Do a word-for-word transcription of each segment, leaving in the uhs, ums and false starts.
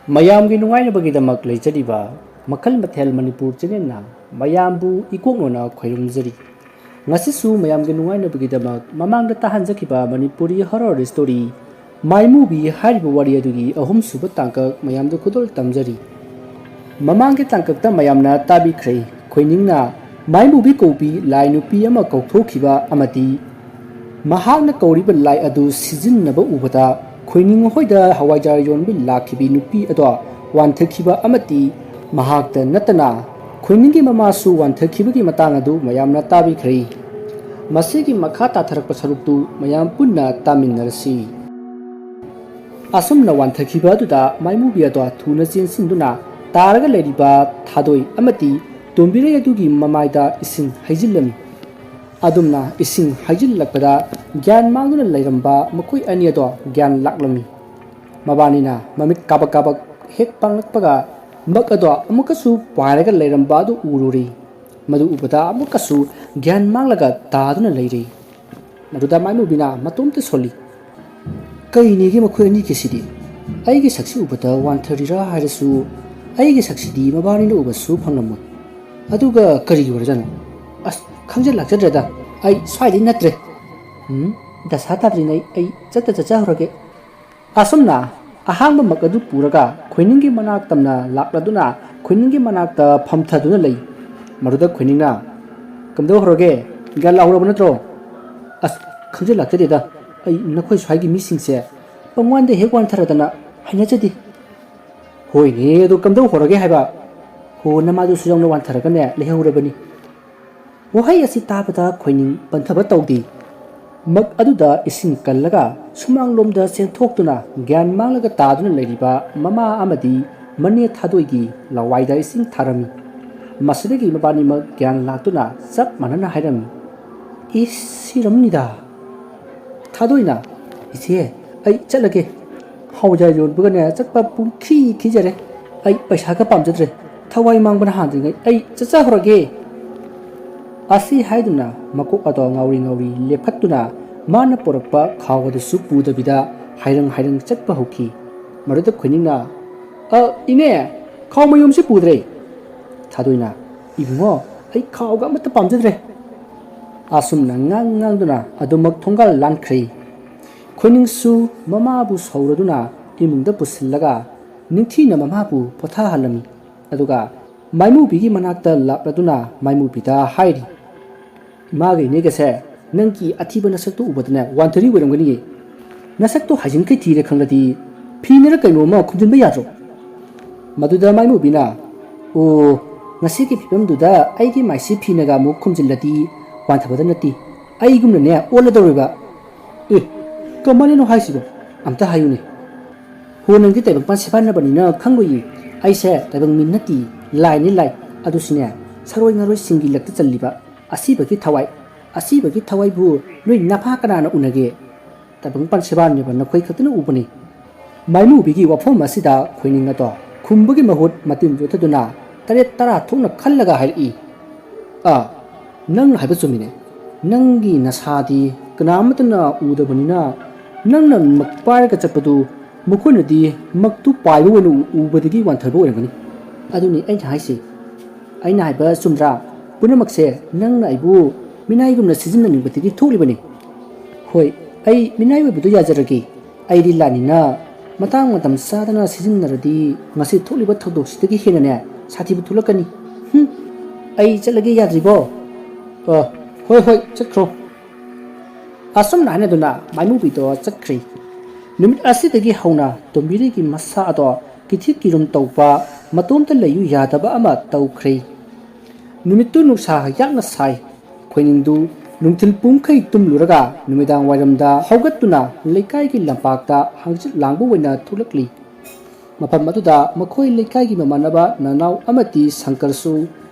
ꯃꯌꯥꯝꯒꯤ ꯅꯨꯡꯉꯥꯏꯅꯕꯒꯤꯗꯃꯛ ꯂꯩꯖꯔꯤꯕ ꯃꯈꯜ ꯃꯊꯦꯜ ꯃꯅꯤꯄꯨꯔ ꯆꯦꯅꯦꯜꯅ ꯃꯌꯥꯝꯕꯨ ꯏꯀꯣꯛꯅꯅ ꯈꯣꯏꯔꯨꯝꯖꯔꯤ꯫ ꯉꯁꯤꯁꯨ ꯃꯌꯥꯝꯒꯤ ꯅꯨꯡꯉꯥꯏꯅꯕꯒꯤꯗꯃꯛ ꯃꯃꯥꯡꯗ ꯇꯥꯍꯟꯖꯈꯤꯕ ꯃꯅꯤꯄꯨꯔꯤ ꯍꯣꯔꯔ ꯁ꯭ꯇꯣꯔꯤ ꯃꯥꯏꯃꯨꯕꯤ ꯍꯥꯏꯔꯤꯕ ꯋꯥꯔꯤ ꯑꯗꯨꯒꯤ ꯑꯍꯨꯝꯁꯨꯕ ꯇꯥꯡꯀꯛ ꯃꯌꯥꯝꯗ ꯈꯨꯗꯣꯜ ꯇꯝꯖꯔꯤ꯫ ꯃꯃꯥꯡꯒꯤ ꯇꯥꯡꯀꯛꯇ ꯃꯌꯥꯝꯅ ꯇꯥꯕꯤꯈ꯭ꯔꯦ, ꯈꯣꯏꯅꯤꯡꯅ ꯃꯥꯏꯃꯨꯕꯤ ꯀꯧꯕꯤ ꯂꯥꯏ ꯅꯨꯄꯤ ꯑꯃ ꯀꯧꯊꯣꯛꯈꯤꯕ ꯑꯃꯗꯤ ꯃꯍꯥꯛꯅ ꯀꯧꯔꯤꯕ ꯂꯥꯏ ꯑꯗꯨ ꯁꯤꯖꯤꯟꯅꯕ ꯎꯕꯗ ꯈꯣꯏꯅꯤꯡ ꯍꯣꯏꯗ ꯍꯋꯥꯏꯖꯥꯔ ꯌꯣꯟꯕ ꯂꯥꯛꯈꯤꯕꯤ ꯅꯨꯄꯤ ꯑꯗꯣ ꯋꯥꯟꯊꯈꯤꯕ ꯑꯃꯗꯤ ꯃꯍꯥꯛꯇ ꯅꯠꯇꯅ ꯈꯣꯏꯅꯤꯡꯒꯤ ꯃꯃꯥꯁꯨ ꯋꯥꯟꯊꯈꯤꯕꯒꯤ ꯃꯇꯥꯡ ꯑꯗꯨ ꯃꯌꯥꯝꯅ ꯇꯥꯕꯤꯈ꯭ꯔꯦ꯫ ꯃꯁꯤꯒꯤ ꯃꯈꯥ ꯇꯥꯊꯔꯛꯄ ꯁꯔꯨꯛꯇꯨ ꯃꯌꯥꯝ ꯄꯨꯟꯅ ꯇꯥꯃꯤꯟꯅꯔꯁꯤ꯫ ꯑꯁꯨꯝꯅ ꯋꯥꯟꯊꯈꯤꯕ ꯑꯗꯨꯗ ꯃꯥꯏꯃꯨꯕꯤ ꯑꯗꯣ ꯊꯨꯅ ꯆꯦꯟꯁꯤꯟꯗꯨꯅ ꯇꯥꯔꯒ ꯂꯩꯔꯤꯕ ꯊꯥꯗꯣꯏ ꯑꯃꯗꯤ ꯇꯣꯝꯕꯤꯔꯩ ꯑꯗꯨꯒꯤ ꯃꯃꯥꯏꯗ ꯏꯁꯤꯡ ꯍꯩꯖꯤꯜꯂꯝꯃꯤ꯫ ꯑꯗꯨꯝꯅ ꯏꯁꯤꯡ ꯍꯩꯖꯤꯜꯂꯛꯄꯗ ꯒ꯭ꯌꯥꯟ ꯃꯥꯡꯗꯨꯅ ꯂꯩꯔꯝꯕ ꯃꯈꯣꯏ ꯑꯅꯤ ꯑꯗꯣ ꯒ꯭ꯌꯥꯟ ꯂꯥꯛꯂꯝꯃꯤ꯫ ꯃꯕꯥꯅꯤꯅ ꯃꯃꯤꯠ ꯀꯥꯕꯛ ꯀꯥꯕꯛ ꯍꯦꯛ ꯄꯥꯡꯂꯛꯄꯒ ꯃꯛ ꯑꯗꯣ ꯑꯃꯨꯛꯀꯁꯨ ꯄꯥꯏꯔꯒ ꯂꯩꯔꯝꯕ ꯑꯗꯨ ꯎꯔꯨꯔꯦ꯫ ꯃꯗꯨ ꯎꯕꯗ ꯑꯃꯨꯛꯀꯁꯨ ꯒ꯭ꯌꯥꯟ ꯃꯥꯡꯂꯒ ꯇꯥꯗꯨꯅ ꯂꯩꯔꯦ꯫ ꯃꯗꯨꯗ ꯃꯥꯏꯃꯨꯕꯤꯅ ꯃꯇꯣꯝꯇ ꯁꯣꯜꯂꯤ꯫ "ꯀꯩꯅꯦꯒꯦ ꯃꯈꯣꯏ ꯑꯅꯤꯒꯤꯁꯤꯗꯤ? ꯑꯩꯒꯤ ꯁꯛꯁꯤ ꯎꯕꯗ ꯋꯥꯟꯊꯔꯤꯔꯥ ꯍꯥꯏꯔꯁꯨ ꯑꯩꯒꯤ ꯁꯛꯁꯤꯗꯤ ꯃꯕꯥꯅꯤꯅ ꯎꯕꯁꯨ ꯐꯪꯂꯝꯃꯣꯏ꯫ ꯑꯗꯨꯒ ꯀꯔꯤꯒꯤ ꯑꯣꯏꯔꯖꯥꯠꯅꯣ? ꯑꯁ, ꯈꯪꯖ ꯂꯥꯛꯆꯗ꯭ꯔꯦꯗ꯫ ꯑꯩ ꯁ꯭ꯋꯥꯏꯗꯩ ꯅꯠꯇ꯭ꯔꯦ꯫ ꯎꯝ, ꯗꯁꯥ ꯇꯥꯗ꯭ꯔꯤꯉꯩ ꯑꯩ ꯆꯠꯇ ꯆꯠꯆꯍꯧꯔꯒꯦ꯫" ꯑꯁꯨꯝꯅ ꯑꯍꯥꯡꯕ ꯃꯛ ꯑꯗꯨ ꯄꯨꯔꯒ ꯈꯣꯏꯅꯤꯡꯒꯤ ꯃꯅꯥꯛ ꯇꯝꯅ ꯂꯥꯛꯂꯗꯨꯅ ꯈꯣꯏꯅꯤꯡꯒꯤ ꯃꯅꯥꯛꯇ ꯐꯝꯊꯗꯨꯅ ꯂꯩ꯫ ꯃꯗꯨꯗ ꯈꯣꯏꯅꯤꯡꯅ, "ꯀꯝꯗꯧꯍꯧꯔꯒꯦ? ꯒ꯭ꯌꯥꯟ ꯂꯥꯛꯍꯧꯔꯕ ꯅꯠꯇ꯭ꯔꯣ?" "ꯑꯁ, ꯈꯪꯖꯤꯜꯂꯛꯇꯦꯗ꯫ ꯑꯩ ꯅꯈꯣꯏ ꯁ꯭ꯋꯥꯏꯒꯤ ꯃꯤꯁꯤꯡꯁꯦ ꯄꯪꯋꯥꯟꯗ ꯍꯦꯛ ꯋꯥꯟꯊꯔꯗꯅ ꯍꯩꯅꯖꯗꯦ꯫" "ꯍꯣꯏꯅꯦ, ꯑꯗꯨ ꯀꯝꯗꯧꯍꯧꯔꯒꯦ ꯍꯥꯏꯕ?" "ꯍꯣ, ꯅꯃꯥꯗꯨꯁꯨ ꯌꯥꯎꯅ ꯋꯥꯟꯊꯔꯒꯅꯦ ꯂꯩꯍꯧꯔꯕꯅꯤ꯫" ꯋꯥꯍꯩ ꯑꯁꯤ ꯇꯥꯕꯗ ꯈꯣꯏꯅꯤꯡ ꯄꯟꯊꯕ ꯇꯧꯗꯦ꯫ ꯃꯛ ꯑꯗꯨꯗ ꯏꯁꯤꯡ ꯀꯜꯂꯒ ꯁꯨꯃꯥꯡꯂꯣꯝꯗ ꯆꯦꯟꯊꯣꯛꯇꯨꯅ ꯒ꯭ꯌꯥꯟ ꯃꯥꯡꯂꯒ ꯇꯥꯗꯨꯅ ꯂꯩꯔꯤꯕ ꯃꯃꯥ ꯑꯃꯗꯤ ꯃꯅꯦ ꯊꯥꯗꯣꯏꯒꯤ ꯂꯋꯥꯏꯗ ꯏꯁꯤꯡ ꯊꯥꯔꯝꯃꯤ꯫ ꯃꯁꯤꯗꯒꯤ ꯃꯕꯥꯅꯤꯃꯛ ꯒ꯭ꯌꯥꯟ ꯂꯥꯛꯇꯨꯅ ꯆꯞ ꯃꯥꯟꯅꯅ ꯍꯥꯏꯔꯝꯃꯤ, "ꯏꯁ, ꯁꯤꯔꯝꯅꯤꯗ꯫" ꯊꯥꯗꯣꯏꯅ, "ꯏꯆꯦ, ꯑꯩ ꯆꯠꯂꯒꯦ꯫ ꯍꯋꯥꯏꯖꯥꯔ ꯌꯣꯟꯕꯒꯅꯦ ꯆꯠꯄ ꯄꯨꯡꯈꯤ ꯈꯤꯖꯔꯦ꯫ ꯑꯩ ꯄꯩꯁꯥꯒ ꯄꯥꯝꯖꯗ꯭ꯔꯦ꯫ ꯊꯋꯥꯏ ꯃꯥꯡꯕꯅ ꯍꯥꯟꯗ꯭ꯔꯤꯉꯩ ꯑꯩ ꯆꯠꯆꯍꯧꯔꯒꯦ꯫" ꯑꯁꯤ ꯍꯥꯏꯗꯨꯅ ꯃꯀꯣꯛ ꯑꯗꯣ ꯉꯥꯎꯔꯤ ꯉꯥꯎꯔꯤ ꯂꯦꯞꯈꯠꯇꯨꯅ ꯃꯥꯅ ꯄꯨꯔꯛꯄ ꯈꯥꯎ ꯑꯗꯨꯁꯨ ꯄꯨꯗꯕꯤꯗ ꯍꯥꯏꯔꯪ ꯍꯥꯏꯔꯪ ꯆꯠꯄ ꯍꯧꯈꯤ꯫ ꯃꯗꯨꯗ ꯈꯣꯏꯅꯤꯡꯅ, "ꯑ, ꯏꯅꯦ, ꯈꯥꯎ ꯃꯌꯨꯝꯁꯤ ꯄꯨꯗ꯭ꯔꯦ꯫" ꯊꯥꯗꯣꯏꯅ, "ꯏꯕꯨꯡꯉꯣ, ꯑꯩ ꯈꯥꯎꯒ ꯑꯃꯠꯇ ꯄꯥꯝꯖꯗ꯭ꯔꯦ꯫" ꯑꯁꯨꯝꯅ ꯉꯥꯡ ꯉꯥꯡꯗꯨꯅ ꯑꯗꯨꯃꯛ ꯊꯣꯡꯒꯥꯜ ꯂꯥꯟꯈ꯭ꯔꯦ꯫ ꯈꯣꯏꯅꯤꯡꯁꯨ ꯃꯃꯥꯕꯨ ꯁꯧꯔꯗꯨꯅ ꯏꯃꯨꯡꯗ ꯄꯨꯁꯤꯜꯂꯒ ꯅꯤꯡꯊꯤꯅ ꯃꯃꯥꯕꯨ ꯄꯣꯊꯥꯍꯜꯂꯝꯃꯤ꯫ ꯑꯗꯨꯒ ꯃꯥꯏꯃꯨꯕꯤꯒꯤ ꯃꯅꯥꯛꯇ ꯂꯥꯛꯂꯗꯨꯅ ꯃꯥꯏꯃꯨꯕꯤꯗ ꯍꯥꯏꯔꯤ, "ꯏꯃꯥꯒ ꯏꯅꯦꯒꯁꯦ ꯅꯪꯒꯤ ꯑꯊꯤꯕ ꯅꯁꯛꯇꯨ ꯎꯕꯗꯅꯦ ꯋꯥꯟꯊꯔꯤ ꯑꯣꯏꯔꯝꯒꯅꯤꯌꯦ꯫ ꯅꯁꯛꯇꯣ ꯍꯥꯏꯖꯤꯟꯈꯩ ꯊꯤꯔꯦ ꯈꯪꯂꯗꯤ ꯐꯤꯅꯔ ꯀꯩꯅꯣ ꯑꯃ ꯈꯨꯝꯖꯤꯟꯕ ꯌꯥꯗ꯭ꯔꯣ?" ꯃꯗꯨꯗ ꯃꯥꯏꯃꯨꯕꯤꯅ, "ꯑꯣ, ꯉꯁꯤꯒꯤ ꯐꯤꯕꯝꯗꯨꯗ ꯑꯩꯒꯤ ꯃꯥꯏꯁꯤ ꯐꯤꯅꯒ ꯑꯃꯨꯛ ꯈꯨꯝꯖꯤꯜꯂꯗꯤ ꯋꯥꯟꯊꯕꯗ ꯅꯠꯇꯦ, ꯑꯩꯒꯨꯝꯅꯅꯦ ꯑꯣꯜꯂꯗꯧꯔꯤꯕ꯫" "ꯑꯦ, ꯀꯃꯥꯏꯅꯅꯣ ꯍꯥꯏꯁꯤꯕꯣ? ꯑꯝꯇ ꯍꯥꯏꯌꯨꯅꯦ꯫" "ꯍꯣ, ꯅꯪꯗꯤ ꯇꯥꯏꯕꯪꯄꯥꯟ ꯁꯦꯕꯥꯟꯅꯕꯅꯤꯅ ꯈꯪꯂꯣꯏꯌꯦ꯫ ꯑꯩꯁꯦ ꯇꯥꯏꯕꯪ ꯃꯤ ꯅꯠꯇꯦ, ꯂꯥꯏꯅꯤ ꯂꯥꯏ꯫ ꯑꯗꯨꯁꯨꯅꯦ, ꯁꯥꯔꯣꯏ ꯉꯥꯔꯣꯏꯁꯤꯡꯒꯤ ꯂꯛꯇ ꯆꯜꯂꯤꯕ ꯑꯁꯤꯕꯒꯤ ꯊꯋꯥꯏ꯫ ꯑꯁꯤꯕꯒꯤ ꯊꯋꯥꯏꯕꯨ ꯅꯣꯏ ꯅꯐꯥ ꯀꯅꯥꯅ ꯎꯅꯒꯦ? ꯇꯥꯏꯕꯪꯄꯥꯟ ꯁꯦꯕꯥꯟꯅꯕ ꯅꯈꯣꯏ ꯈꯛꯇꯅ ꯎꯕꯅꯤ꯫" ꯃꯥꯏꯃꯨꯕꯤꯒꯤ ꯋꯥꯐꯝ ꯑꯁꯤꯗ ꯈꯣꯏꯅꯤꯡ ꯑꯗꯣ ꯈꯨꯝꯕꯒꯤ ꯃꯍꯨꯠ ꯃꯇꯤꯟ ꯆꯣꯠꯊꯗꯨꯅ ꯇꯔꯦꯠ ꯇꯔꯥ ꯊꯣꯛꯅ ꯈꯜꯂꯒ ꯍꯥꯏꯔꯛꯏ, "ꯑꯥ, ꯅꯪꯅ ꯍꯥꯏꯕ ꯆꯨꯝꯃꯤꯅꯦ꯫ ꯅꯪꯒꯤ ꯅꯁꯥꯗꯤ ꯀꯅꯥ ꯑꯃꯠꯇꯅ ꯎꯗꯕꯅꯤꯅ, ꯅꯪꯅ ꯃꯛ ꯄꯥꯏꯔꯒ ꯆꯠꯄꯗꯨ ꯃꯈꯣꯏꯅꯗꯤ ꯃꯛꯇꯨ ꯄꯥꯏꯕ ꯑꯣꯏꯅ ꯎ-, ꯎꯕꯗꯒꯤ ꯋꯥꯟꯊꯕ ꯑꯣꯏꯔꯝꯒꯅꯤ꯫" ꯑꯗꯨꯅꯤ ꯑꯩꯅ ꯍꯥꯏꯁꯦ꯫ ꯑꯩꯅ ꯍꯥꯏꯕ ꯆꯨꯝꯗ꯭ꯔꯥ? ꯄꯨꯝꯅꯃꯛꯁꯦ ꯅꯪꯅ ꯑꯩꯕꯨ ꯃꯤꯅꯥꯏꯒꯨꯝꯅ ꯁꯤꯖꯤꯟꯅꯅꯤꯡꯕꯗꯒꯤ ꯊꯣꯛꯂꯤꯕꯅꯤ꯫ ꯍꯣꯏ, ꯑꯩ ꯃꯤꯅꯥꯏ ꯑꯣꯏꯕꯗꯨ ꯌꯥꯖꯔꯒꯦ꯫ ꯑꯩꯗꯤ ꯂꯥꯟꯅꯤꯅ ꯃꯇꯥꯡ ꯃꯇꯝ ꯆꯥꯗꯅ ꯁꯤꯖꯤꯟꯅꯔꯗꯤ ꯉꯁꯤ ꯊꯣꯛꯂꯤꯕ ꯊꯧꯗꯣꯛꯁꯤꯗꯒꯤ ꯍꯦꯟꯅꯅꯦ ꯁꯥꯊꯤꯕ ꯊꯣꯛꯂꯛꯀꯅꯤ꯫ ꯍꯨꯝ, ꯑꯩ ꯆꯠꯂꯒꯦ ꯌꯥꯗ꯭ꯔꯤꯕꯣ? ꯑ, ꯍꯣꯏ, ꯍꯣꯏ, ꯆꯠꯈ꯭ꯔꯣ꯫ ꯑꯁꯨꯝꯅ ꯍꯥꯏꯅꯗꯨꯅ ꯃꯥꯏꯃꯨꯕꯤꯗꯣ ꯆꯠꯈ꯭ꯔꯦ꯫ ꯅꯨꯃꯤꯠ ꯑꯁꯤꯗꯒꯤ ꯍꯧꯅ ꯇꯣꯝꯕꯤꯔꯩꯒꯤ ꯃꯁꯥ ꯑꯗꯣ ꯀꯤꯊꯤ ꯀꯤꯔꯨꯝ ꯇꯧꯕ, ꯃꯇꯣꯝꯇ ꯂꯩꯌꯨ ꯌꯥꯗꯕ ꯑꯃ ꯇꯧꯈ꯭ꯔꯦ꯫ ꯅꯨꯃꯤꯠꯇꯨ ꯅꯨꯡꯁꯥ ꯌꯥꯛꯅ ꯁꯥꯏ꯫ ꯈꯣꯏꯅꯤꯡꯗꯨ ꯅꯨꯡꯊꯤꯜ ꯄꯨꯡꯈꯩ ꯇꯨꯝꯂꯨꯔꯒ ꯅꯨꯃꯤꯗꯥꯡ ꯋꯥꯏꯔꯝꯗ ꯍꯧꯒꯠꯇꯨꯅ ꯂꯩꯀꯥꯏꯒꯤ ꯂꯝꯄꯥꯛꯇ ꯍꯪꯆꯤꯠ ꯂꯥꯡꯕ ꯑꯣꯏꯅ ꯊꯣꯛꯂꯛꯂꯤ꯫ ꯃꯐꯝ ꯑꯗꯨꯗ ꯃꯈꯣꯏ ꯂꯩꯀꯥꯏꯒꯤ ꯃꯃꯥꯟꯅꯕ ꯅꯅꯥꯎ ꯑꯃꯗꯤ ꯁꯪꯀꯔꯁꯨ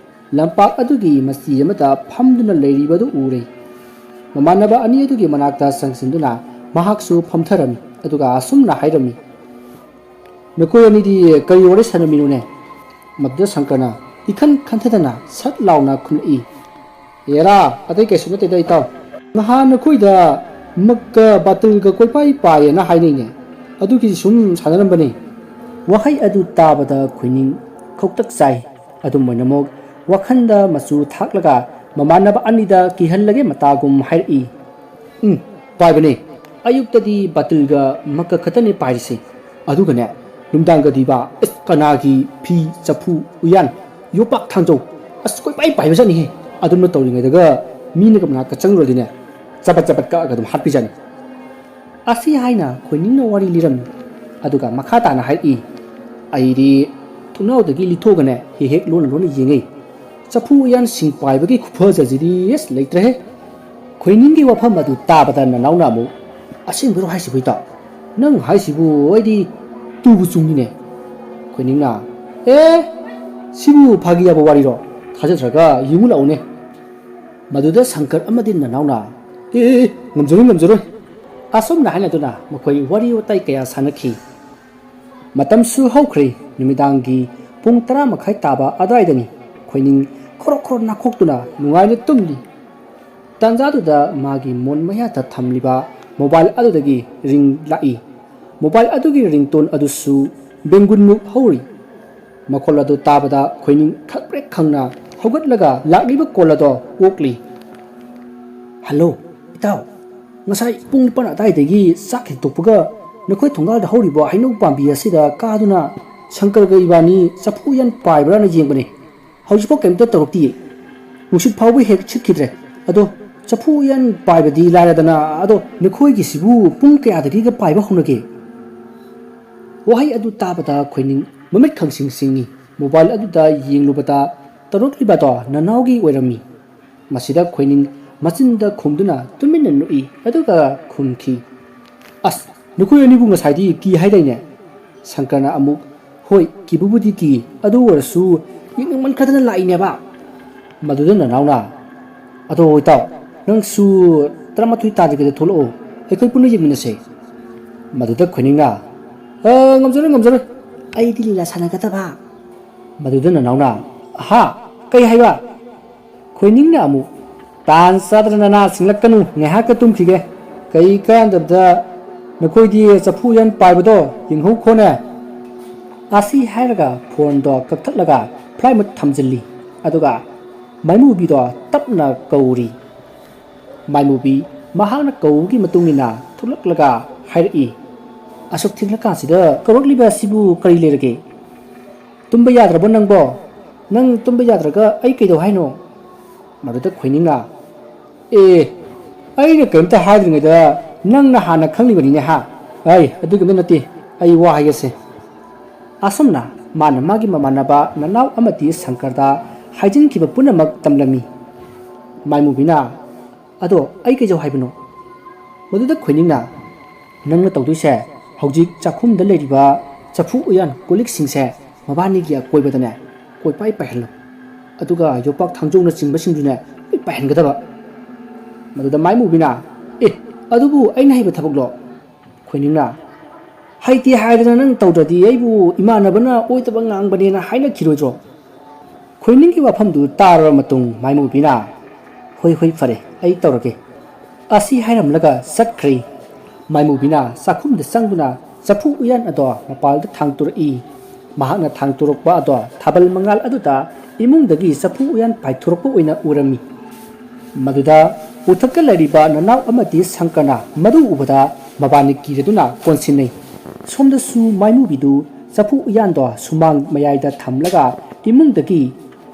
ꯂꯝꯄꯥꯛ ꯑꯗꯨꯒꯤ ꯃꯆꯤ ꯑꯃꯗ ꯐꯝꯗꯨꯅ ꯂꯩꯔꯤꯕꯗꯨ ꯎꯔꯦ꯫ ꯃꯃꯥꯟꯅꯕ ꯑꯅꯤ ꯑꯗꯨꯒꯤ ꯃꯅꯥꯛꯇ ꯆꯪꯁꯤꯟꯗꯨꯅ ꯃꯍꯥꯛꯁꯨ ꯐꯝꯊꯔꯝꯃꯤ, ꯑꯗꯨꯒ ꯑꯁꯨꯝꯅ ꯍꯥꯏꯔꯝꯃꯤ, "ꯅꯈꯣꯏ ꯑꯅꯤꯗꯤ ꯀꯔꯤ ꯋꯥꯔꯤ ꯁꯥꯟꯅꯃꯤꯅꯣꯅꯦ?" ꯃꯗꯨꯗ ꯁꯪꯀꯔꯅ ꯏꯈꯟ ꯈꯟꯊꯗꯅ ꯁꯠ ꯂꯥꯎꯅ ꯈꯨꯝꯂꯛꯏ, "ꯑꯦꯔꯥ, ꯑꯇꯩ ꯀꯩꯁꯨ ꯅꯠꯇꯦꯗ ꯏꯇꯥꯎ꯫ ꯅꯍꯥꯟ ꯅꯈꯣꯏꯗ ꯃꯛꯀ ꯕꯥꯇꯜꯒ ꯀꯣꯏꯄꯥꯏ ꯄꯥꯏꯌꯦꯅ ꯍꯥꯏꯅꯩꯅꯦ꯫ ꯑꯗꯨꯒꯤ ꯁꯨꯝ ꯁꯥꯟꯅꯔꯝꯕꯅꯤ꯫" ꯋꯥꯍꯩ ꯑꯗꯨ ꯇꯥꯕꯗ ꯈꯣꯏꯅꯤꯡ ꯈꯧꯇꯛ ꯆꯥꯏ꯫ ꯑꯗꯨꯝ ꯑꯣꯏꯅꯃꯛ ꯋꯥꯈꯜꯗ ꯃꯆꯨ ꯊꯥꯛꯂꯒ ꯃꯃꯥꯟꯅꯕ ꯑꯅꯤꯗ ꯀꯤꯍꯜꯂꯒꯦ ꯃꯇꯥꯒꯨꯝ ꯍꯥꯏꯔꯛꯏ꯫ "ꯎꯝ, ꯄꯥꯏꯕꯅꯦ꯫ ꯑꯌꯨꯛꯇꯗꯤ ꯕꯥꯇꯤꯜꯒ ꯃꯛꯀ ꯈꯛꯇꯅꯦ ꯄꯥꯏꯔꯤꯁꯦ꯫ ꯑꯗꯨꯒꯅꯦ, ꯅꯨꯡꯗꯥꯡꯒꯗꯤꯕ, ꯑꯁ, ꯀꯅꯥꯒꯤ ꯐꯤ, ꯆꯐꯨ, ꯎꯌꯥꯟ, ꯌꯣꯄꯥꯛ, ꯊꯥꯡꯖꯧ, ꯑꯁ, ꯀꯣꯏꯄꯥꯏ ꯄꯥꯏꯕꯖꯥꯠꯅꯤꯍꯦ꯫ ꯑꯗꯨꯝꯅ ꯇꯧꯔꯤꯉꯩꯗꯒ ꯃꯤꯅꯒ ꯃꯅꯥꯛꯇ ꯆꯪꯉꯨꯔꯗꯤꯅꯦ, ꯆꯕꯠ ꯆꯕꯠ ꯀꯛꯑꯒ ꯑꯗꯨꯝ ꯍꯥꯠꯄꯤꯖꯥꯠꯅꯤ"꯫ ꯑꯁꯤ ꯍꯥꯏꯅ ꯈꯣꯏꯅꯤꯡꯅ ꯋꯥꯔꯤ ꯂꯤꯔꯝꯃꯤ꯫ ꯑꯗꯨꯒ ꯃꯈꯥ ꯇꯥꯅ ꯍꯥꯏꯔꯛꯏ, "ꯑꯩꯗꯤ ꯊꯣꯡꯅꯥꯎꯗꯒꯤ ꯂꯤꯊꯣꯛꯑꯒꯅꯦ ꯍꯦꯛ ꯍꯦꯛ ꯂꯣꯟꯅ ꯂꯣꯟꯅ ꯌꯦꯡꯉꯤ꯫ ꯆꯐꯨ ꯎꯌꯥꯟꯁꯤꯡ ꯄꯥꯏꯕꯒꯤ ꯈꯨꯐꯖꯁꯤꯗꯤ ꯑꯦꯁ ꯂꯩꯇ꯭ꯔꯦꯍꯦ"꯫ ꯈꯣꯏꯅꯤꯡꯒꯤ ꯋꯥꯐꯝ ꯑꯗꯨ ꯇꯥꯕꯗ ꯅꯅꯥꯎꯅ ꯑꯃꯨꯛ, "ꯑꯁꯦꯡꯕꯩꯔꯣ ꯍꯥꯏꯁꯤꯕꯨ ꯏꯇꯥꯎ? ꯅꯪ ꯍꯥꯏꯁꯤꯕꯨ ꯑꯩꯗꯤ ꯇꯨꯕꯨ ꯆꯨꯡꯉꯤꯅꯦ"꯫ ꯈꯣꯏꯅꯤꯡꯅ, "ꯑꯦ, ꯁꯤꯕꯨ ꯐꯥꯒꯤ ꯌꯥꯕ ꯋꯥꯔꯤꯔꯣ? ꯊꯥꯖꯗ꯭ꯔꯒ ꯌꯦꯡꯉꯨ ꯂꯥꯛꯎꯅꯦ"꯫ ꯃꯗꯨꯗ ꯁꯪꯀꯔ ꯑꯃꯗꯤ ꯅꯅꯥꯎꯅ, "ꯑꯦ, ꯑꯦ, ꯑꯦ, ꯉꯝꯖꯔꯣꯏ, ꯉꯝꯖꯔꯣꯏ"꯫ ꯑꯁꯨꯝꯅ ꯍꯥꯏꯅꯗꯨꯅ ꯃꯈꯣꯏ ꯋꯥꯔꯤ ꯋꯥꯇꯥꯏ ꯀꯌꯥ ꯁꯥꯟꯅꯈꯤ꯫ ꯃꯇꯝꯁꯨ ꯍꯧꯈ꯭ꯔꯦ꯫ ꯅꯨꯃꯤꯗꯥꯡꯒꯤ ꯄꯨꯡ ꯇꯔꯥ ꯃꯈꯥꯏ ꯇꯥꯕ ꯑꯗꯨꯋꯥꯏꯗꯅꯤ꯫ ꯈꯣꯏꯅꯤꯡ ꯈꯣꯔꯣ ꯈꯣꯔꯣ ꯅꯥꯈꯣꯛꯇꯨꯅ ꯅꯨꯡꯉꯥꯏꯅ ꯇꯨꯝꯂꯤ꯫ ꯇꯥꯟꯖꯥꯗꯨꯗ ꯃꯥꯒꯤ ꯃꯣꯟ ꯃꯌꯥꯗ ꯊꯝꯂꯤꯕ ꯃꯣꯕꯥꯏꯜ ꯑꯗꯨꯗꯒꯤ ꯔꯤꯡ ꯂꯥꯛꯏ꯫ ꯃꯣꯕꯥꯏꯜ ꯑꯗꯨꯒꯤ ꯔꯤꯡꯇꯣꯟ ꯑꯗꯨꯁꯨ ꯕꯦꯡꯒꯨꯟꯃꯨꯛ ꯍꯧꯔꯤ꯫ ꯃꯈꯣꯜ ꯑꯗꯨ ꯇꯥꯕꯗ ꯈꯣꯏꯅꯤꯡ ꯈꯪꯄ꯭ꯔꯦꯛ ꯈꯪꯅ ꯍꯧꯒꯠꯂꯒ ꯂꯥꯛꯂꯤꯕ ꯀꯣꯜ ꯑꯗꯣ ꯑꯣꯛꯂꯤ꯫ "ꯍꯜꯂꯣ, ꯏꯇꯥꯎ꯫ ꯉꯁꯥꯏ ꯄꯨꯡ ꯅꯤꯄꯥꯟ ꯑꯗꯨꯋꯥꯏꯗꯒꯤ ꯆꯥꯛ ꯍꯦꯛ ꯇꯣꯛꯄꯒ ꯅꯈꯣꯏ ꯊꯣꯡꯒꯥꯜꯗ ꯍꯧꯔꯤꯕ ꯍꯩꯅꯧ ꯄꯥꯝꯕꯤ ꯑꯁꯤꯗ ꯀꯥꯗꯨꯅ ꯁꯪꯀꯔꯒ ꯏꯕꯥꯅꯤ ꯆꯐꯨ ꯎꯌꯥꯟ ꯄꯥꯏꯕ꯭ꯔꯥꯅ ꯌꯦꯡꯕꯅꯦ꯫ ꯍꯧꯖꯤꯛꯐꯥꯎ ꯀꯩꯝꯇ ꯇꯧꯔꯛꯇꯤꯌꯦ꯫ ꯅꯨꯡꯁꯤꯠ ꯐꯥꯎꯕ ꯍꯦꯛ ꯁꯤꯠꯈꯤꯗ꯭ꯔꯦ꯫ ꯑꯗꯣ ꯆꯐꯨ ꯎꯌꯥꯟ ꯄꯥꯏꯕꯗꯤ ꯂꯥꯏꯔꯗꯅ, ꯑꯗꯣ ꯅꯈꯣꯏꯒꯤꯁꯤꯕꯨ ꯄꯨꯡ ꯀꯌꯥꯗꯒꯤꯒ ꯄꯥꯏꯕ ꯍꯧꯅꯒꯦ?" ꯋꯥꯍꯩ ꯑꯗꯨ ꯇꯥꯕꯗ ꯈꯣꯏꯅꯤꯡ ꯃꯃꯤꯠ ꯈꯪꯁꯤꯡ ꯁꯤꯡꯉꯤ꯫ ꯃꯣꯕꯥꯏꯜ ꯑꯗꯨꯗ ꯌꯦꯡꯂꯨꯕꯗ ꯇꯧꯔꯛꯂꯤꯕꯗꯣ ꯅꯅꯥꯎꯒꯤ ꯑꯣꯏꯔꯝꯃꯤ꯫ ꯃꯁꯤꯗ ꯈꯣꯏꯅꯤꯡ ꯃꯆꯤꯟꯗ ꯈꯨꯝꯗꯨꯅ ꯇꯨꯃꯤꯟꯅ ꯅꯣꯛꯏ, ꯑꯗꯨꯒ ꯈꯨꯝꯈꯤ, "ꯑꯁ, ꯅꯈꯣꯏ ꯑꯅꯤꯕꯨ ꯉꯁꯥꯏꯗꯤ ꯀꯤ ꯍꯥꯏꯗꯥꯏꯅꯦ?" ꯁꯪꯀꯔꯅ ꯑꯃꯨꯛ, "ꯍꯣꯏ, ꯀꯤꯕꯕꯨꯗꯤ ꯀꯤ, ꯑꯗꯨ ꯑꯣꯏꯔꯁꯨ ꯌꯦꯡꯅꯤꯡꯃꯟꯈ꯭ꯔꯗꯅ ꯂꯥꯛꯏꯅꯦꯕ"꯫ ꯃꯗꯨꯗ ꯅꯅꯥꯎꯅ, "ꯑꯗꯣ ꯏꯇꯥꯎ, ꯅꯪꯁꯨ ꯇꯔꯥꯃꯥꯊꯣꯏ ꯇꯥꯗ꯭ꯔꯤꯉꯩꯗ ꯊꯣꯛꯂꯛꯑꯣ, ꯑꯩꯈꯣꯏ ꯄꯨꯟꯅ ꯌꯦꯡꯃꯤꯟꯅꯁꯦ"꯫ ꯃꯗꯨꯗ ꯈꯣꯏꯅꯤꯡꯅ, "ꯑ, ꯉꯝꯖꯔꯣꯏ, ꯉꯝꯖꯔꯣꯏ, ꯑꯩꯗꯤ ꯂꯤꯂꯥ ꯁꯥꯟꯅꯒꯗꯕ"꯫ ꯃꯗꯨꯗ ꯅꯅꯥꯎꯅ, "ꯍꯥ? ꯀꯩ ꯍꯥꯏꯕ?" ꯈꯣꯏꯅꯤꯡꯅ ꯑꯃꯨꯛ, "ꯇꯥꯟ ꯆꯥꯗꯅ ꯅꯅꯥ ꯁꯤꯡꯂꯛꯀꯅꯨ, ꯉꯥꯏꯍꯥꯛꯀ ꯇꯨꯝꯈꯤꯒꯦ꯫ ꯀꯩ ꯀꯥꯟꯗꯕꯗ ꯅꯈꯣꯏꯗꯤ ꯆꯐꯨ ꯎꯌꯥꯟ ꯄꯥꯏꯕꯗꯣ ꯌꯦꯡꯍꯧꯈꯣꯅꯦ"꯫ ꯑꯁꯤ ꯍꯥꯏꯔꯒ ꯐꯣꯟꯗꯣ ꯀꯛꯊꯠꯂꯒ ꯐ꯭ꯂꯥꯏꯠ ꯃꯨꯠ ꯊꯝꯖꯤꯜꯂꯤ꯫ ꯑꯗꯨꯒ ꯃꯥꯏꯃꯨꯕꯤꯗꯣ ꯇꯞꯅ ꯀꯧꯔꯤ꯫ ꯃꯥꯏꯃꯨꯕꯤ ꯃꯍꯥꯛꯅ ꯀꯧꯕꯒꯤ ꯃꯇꯨꯡ ꯏꯟꯅ ꯊꯣꯛꯂꯛꯂꯒ ꯍꯥꯏꯔꯛꯏ, "ꯑꯁꯨꯛ ꯊꯦꯡꯂꯀꯥꯟꯁꯤꯗ ꯀꯧꯔꯛꯂꯤꯕ ꯑꯁꯤꯕꯨ ꯀꯔꯤ ꯂꯩꯔꯒꯦ? ꯇꯨꯝꯕ ꯌꯥꯗ꯭ꯔꯕꯣ ꯅꯪꯕꯣ? ꯅꯪ ꯇꯨꯝꯕ ꯌꯥꯗ꯭ꯔꯒ ꯑꯩ ꯀꯩꯗꯧ ꯍꯥꯏꯅꯣ?" ꯃꯗꯨꯗ ꯈꯣꯏꯅꯤꯡꯅ, "ꯑꯦ, ꯑꯩꯅ ꯀꯔꯤꯝꯇ ꯍꯥꯏꯗ꯭ꯔꯤꯉꯩꯗ ꯅꯪꯅ ꯍꯥꯟꯅ ꯈꯪꯂꯤꯕꯅꯤꯅꯦ ꯍꯥ? ꯑꯩ ꯑꯗꯨꯒꯤꯗ ꯅꯠꯇꯦ, ꯑꯩ ꯋꯥ ꯍꯥꯏꯒꯦꯁꯦ꯫" ꯑꯁꯨꯝꯅ ꯃꯥꯅ ꯃꯥꯒꯤ ꯃꯃꯥꯟꯅꯕ ꯅꯅꯥꯎ ꯑꯃꯗꯤ ꯁꯪꯀꯔꯗ ꯍꯥꯏꯖꯤꯟꯈꯤꯕ ꯄꯨꯝꯅꯃꯛ ꯇꯝꯂꯝꯃꯤ꯫ ꯃꯥꯏꯃꯨꯕꯤꯅ, "ꯑꯗꯣ ꯑꯩ ꯀꯩꯗꯧ ꯍꯥꯏꯕꯅꯣ?" ꯃꯗꯨꯗ ꯈꯣꯏꯅꯤꯡꯅ, "ꯅꯪꯅ ꯇꯧꯗꯣꯏꯁꯦ, ꯍꯧꯖꯤꯛ ꯆꯥꯛꯈꯨꯝꯗ ꯂꯩꯔꯤꯕ ꯆꯐꯨ ꯎꯌꯥꯟ ꯀꯣꯜ ꯂꯤꯛꯁꯤꯡꯁꯦ ꯃꯕꯥꯅꯤꯒꯤ ꯑꯀꯣꯏꯕꯗꯅꯦ ꯀꯣꯏꯄꯥꯏ ꯄꯥꯏꯍꯜꯂꯨ꯫ ꯑꯗꯨꯒ ꯌꯣꯄꯥꯛ ꯊꯥꯡꯖꯧꯅꯆꯤꯡꯕꯁꯤꯡꯗꯨꯅꯦ ꯂꯣꯏ ꯄꯥꯏꯍꯟꯒꯗꯕ꯫" ꯃꯗꯨꯗ ꯃꯥꯏꯃꯨꯕꯤꯅ, "ꯑꯦ, ꯑꯗꯨꯕꯨ ꯑꯩꯅ ꯍꯩꯕ ꯊꯕꯛꯂꯣ?" ꯈꯣꯏꯅꯤꯡꯅ, "ꯍꯩꯇꯦ ꯍꯥꯏꯗꯅ ꯅꯪ ꯇꯧꯗ꯭ꯔꯗꯤ ꯑꯩꯕꯨ ꯏꯃꯥꯟꯅꯕꯅ ꯑꯣꯏꯗꯕ ꯉꯥꯡꯕꯅꯦꯅ ꯍꯥꯏꯅꯈꯤꯔꯣꯏꯗ꯭ꯔꯣ?" ꯈꯣꯏꯅꯤꯡꯒꯤ ꯋꯥꯐꯝꯗꯨ ꯇꯥꯔꯕ ꯃꯇꯨꯡ ꯃꯥꯏꯃꯨꯕꯤꯅ, "ꯍꯣꯏ, ꯍꯣꯏ, ꯐꯔꯦ, ꯑꯩ ꯇꯧꯔꯒꯦ" ꯑꯁꯤ ꯍꯥꯏꯔꯝꯂꯒ ꯆꯠꯈ꯭ꯔꯦ꯫ ꯃꯥꯏꯃꯨꯕꯤꯅ ꯆꯥꯛꯈꯨꯝꯗ ꯆꯪꯗꯨꯅ ꯆꯐꯨ ꯎꯌꯥꯟ ꯑꯗꯣ ꯃꯄꯥꯜꯗ ꯊꯥꯡꯇꯣꯔꯛꯏ꯫ ꯃꯍꯥꯛꯅ ꯊꯥꯡꯇꯣꯔꯛꯄ ꯑꯗꯣ ꯊꯥꯕꯜ ꯃꯉꯥꯜ ꯑꯗꯨꯗ ꯏꯃꯨꯡꯗꯒꯤ ꯆꯐꯨ ꯎꯌꯥꯟ ꯄꯥꯏꯊꯣꯔꯛꯄ ꯑꯣꯏꯅ ꯎꯔꯝꯃꯤ꯫ ꯃꯗꯨꯗ ꯎꯊꯛꯇ ꯂꯩꯔꯤꯕ ꯅꯅꯥꯎ ꯑꯃꯗꯤ ꯁꯪꯀꯔꯅ ꯃꯗꯨ ꯎꯕꯗ ꯃꯕꯥꯅꯤ ꯀꯤꯔꯗꯨꯅ ꯀꯣꯟꯁꯤꯟꯅꯩ꯫ ꯁꯣꯝꯗꯁꯨ ꯃꯥꯏꯃꯨꯕꯤꯗꯨ ꯆꯐꯨ ꯎꯌꯥꯟꯗꯣ ꯁꯨꯃꯥꯡ ꯃꯌꯥꯏꯗ ꯊꯝꯂꯒ ꯏꯃꯨꯡꯗꯒꯤ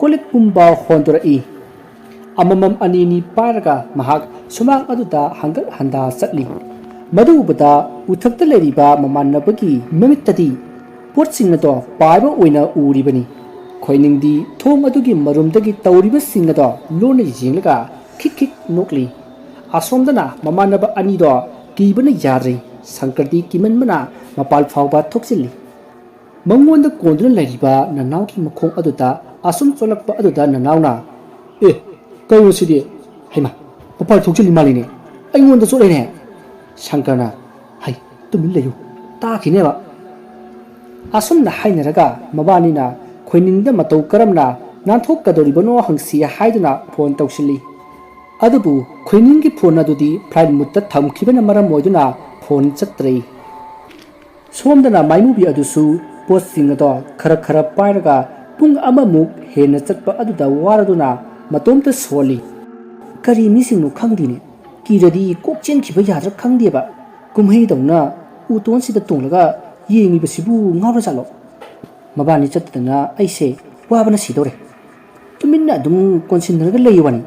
ꯀꯣꯜꯂꯤꯛ ꯄꯨꯝꯕ ꯍꯣꯟꯗꯣꯔꯛꯏ꯫ ꯑꯃꯃꯝ ꯑꯅꯤꯅꯤ ꯄꯥꯏꯔꯒ ꯃꯍꯥꯛ ꯁꯨꯃꯥꯡ ꯑꯗꯨꯗ ꯍꯪꯒꯠ ꯍꯟꯗꯥ ꯆꯠꯂꯤ꯫ ꯃꯗꯨ ꯎꯕꯗ ꯎꯊꯛꯇ ꯂꯩꯔꯤꯕ ꯃꯃꯥꯟꯅꯕꯒꯤ ꯃꯃꯤꯠꯇꯗꯤ ꯄꯣꯠꯁꯤꯡ ꯑꯗꯣ ꯄꯥꯏꯕ ꯑꯣꯏꯅ ꯎꯔꯤꯕꯅꯤ꯫ ꯈꯣꯏꯅꯤꯡꯗꯤ ꯊꯣꯡ ꯑꯗꯨꯒꯤ ꯃꯔꯨꯝꯗꯒꯤ ꯇꯧꯔꯤꯕꯁꯤꯡ ꯑꯗꯣ ꯂꯣꯟꯅ ꯌꯦꯡꯂꯒ ꯈꯤꯛ ꯈꯤꯛ ꯅꯣꯛꯂꯤ꯫ ꯑꯁꯣꯝꯗꯅ ꯃꯃꯥꯟꯅꯕ ꯑꯅꯤꯗꯣ ꯀꯤꯕꯅ ꯌꯥꯗ꯭ꯔꯦ꯫ ꯁꯪꯀꯔꯗꯤ ꯀꯤꯃꯟꯕꯅ ꯃꯄꯥꯜ ꯐꯥꯎꯕ ꯊꯣꯛꯆꯤꯜꯂꯤ꯫ ꯃꯉꯣꯟꯗ ꯀꯣꯟꯗꯨꯅ ꯂꯩꯔꯤꯕ ꯅꯅꯥꯎꯒꯤ ꯃꯈꯣꯡ ꯑꯗꯨꯗ ꯑꯁꯨꯝ ꯆꯣꯠꯂꯛꯄ ꯑꯗꯨꯗ ꯅꯅꯥꯎꯅ, "ꯑꯦ, ꯀꯩꯅꯣ ꯁꯤꯗꯤ? ꯍꯩꯃꯥ, ꯃꯄꯥꯜ ꯊꯣꯛꯆꯤꯜꯂꯤ ꯃꯥꯜꯂꯤꯅꯦ꯫ ꯑꯩꯉꯣꯟꯗ ꯆꯣꯠꯂꯦꯅꯦ꯫" ꯁꯪꯀꯔꯅ, "ꯍꯩ, ꯇꯨꯃꯤꯟ ꯂꯩꯌꯨ, ꯇꯥꯈꯤꯅꯦꯕ꯫" ꯑꯁꯨꯝꯅ ꯍꯥꯏꯅꯔꯒ ꯃꯕꯥꯅꯤꯅ ꯈꯣꯏꯅꯤꯡꯗ ꯃꯇꯧ ꯀꯔꯝꯅ ꯅꯥꯟꯊꯣꯛꯀꯗꯧꯔꯤꯕꯅꯣ ꯍꯪꯁꯤ ꯍꯥꯏꯗꯨꯅ ꯐꯣꯟ ꯇꯧꯁꯤꯜꯂꯤ꯫ ꯑꯗꯨꯕꯨ ꯈꯣꯏꯅꯤꯡꯒꯤ ꯐꯣꯟ ꯑꯗꯨꯗꯤ ꯐ꯭ꯂꯥꯏꯠ ꯃꯨꯠꯇ ꯊꯝꯈꯤꯕꯅ ꯃꯔꯝ ꯑꯣꯏꯗꯨꯅ ꯐꯣꯟ ꯆꯠꯇ꯭ꯔꯦ꯫ ꯁꯣꯝꯗꯅ ꯃꯥꯏꯃꯨꯕꯤ ꯑꯗꯨꯁꯨ ꯄꯣꯠꯁꯤꯡ ꯑꯗꯣ ꯈꯔ ꯈꯔ ꯄꯥꯏꯔꯒ ꯄꯨꯡ ꯑꯃꯃꯨꯛ ꯍꯦꯟꯅ ꯆꯠꯄ ꯑꯗꯨꯗ ꯋꯥꯔꯗꯨꯅ ꯃꯇꯣꯝꯇ ꯁꯣꯜꯂꯤ꯫ ꯀꯔꯤ ꯃꯤꯁꯤꯡꯅꯣ ꯈꯪꯗꯦꯅꯦ, ꯀꯤꯔꯗꯤ ꯀꯣꯛ ꯆꯦꯟꯈꯤꯕ ꯌꯥꯗ꯭ꯔꯥ ꯈꯪꯗꯦꯕ꯫ ꯀꯨꯝꯍꯩꯗꯧꯅ ꯎꯇꯣꯟꯁꯤꯗ ꯇꯣꯡꯂꯒ ꯌꯦꯡꯉꯤꯕꯁꯤꯕꯨ ꯉꯥꯎꯔꯖꯥꯠꯂꯣ? ꯃꯕꯥꯅꯤ ꯆꯠꯇꯗꯅ ꯑꯩꯁꯦ ꯋꯥꯕꯅ ꯁꯤꯗꯧꯔꯦ꯫ ꯇꯨꯃꯤꯟꯅ ꯑꯗꯨꯝ ꯀꯣꯟꯁꯤꯟꯅꯔꯒ ꯂꯩ ꯋꯥꯅꯤ꯫